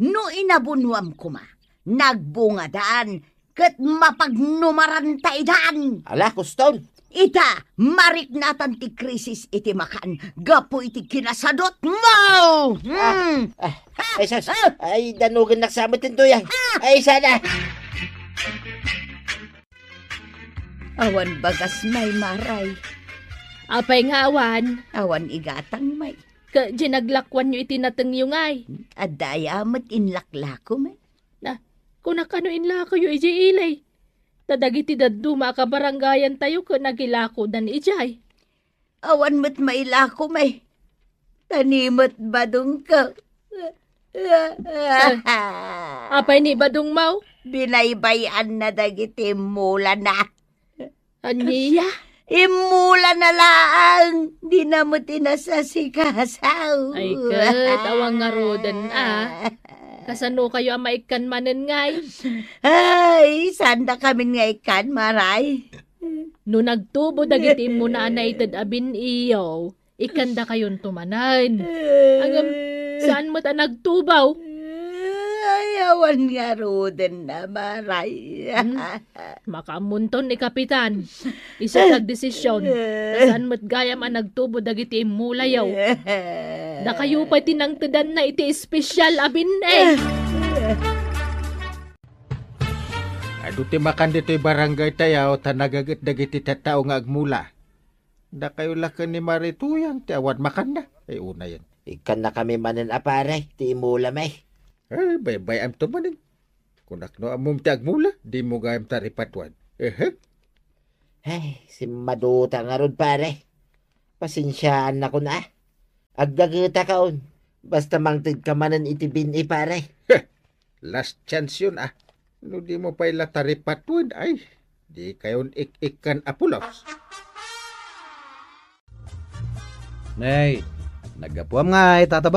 No inabunuam koma, nagbungadan, ket mapagnumaran ta idan. Ala, kuston. Ita, mariknatan ti krisis iti makan gapu iti kinasadutmo. Ah, hmm. Ah, ay, sus. Ah. Ay, danugennak sa met ti tuyang. Ah. Ay, sana. Awan bagas may, Maray. Apay nga awan? Awan igatang may. Ka, di naglakuanyo iti natengyo ngay? Adda aya met inlaklako may. Na, kunak no inlakoyo idiay ili. Ta dagiti dadduma a kabarangayantayo ket nagilakodan idiay. Awan met mailako may. Ta ni met badongko. Ah, apay ni badongmo? Binaybay-anna dagiti mulana. Ania? Immulana laeng, dina met inasasikaso. Ay, ket, awan ngaruden, a. Kasano kayo a maikkan manen ngay? Ay, saanda kamin nga ikkan, Maray. No nagtubo dagiti immuna a naited a bin-iyo, ikkandakayonto manen. Ngem, saan met a nagtubo? Ay, awan ngaruden a, Maray. Hmm? Makaammonton ni Kapitan. Isu ti agdesisyon. Ta saan met gayam a nagtubo dagiti immulayo. Dakayo pay ti nangtedanna iti espesial a bin-i. Adu ti makan ditoy barangay tayo, ta nagaget dagiti tattao nga agmula. Dakayo la ken ni Marituyang ti awan makanna. Ay, unayen. Ikkannakami manen a pare, ti imula may. Ay, baybay-amto manen. Kunak no ammom ti agmula, dimo gayam taripatuan. Ehe. Ay, simmaduta ngarud, pare. Pasensiaannakon a. Agdagitakaon. Basta mangtedka manen iti bin-i, pare. Heh, last chance yun, a. No dimo pay la taripatuan, ay, dikayon ik-ikkan a pulos. Nay, naggapuam ngay, tataba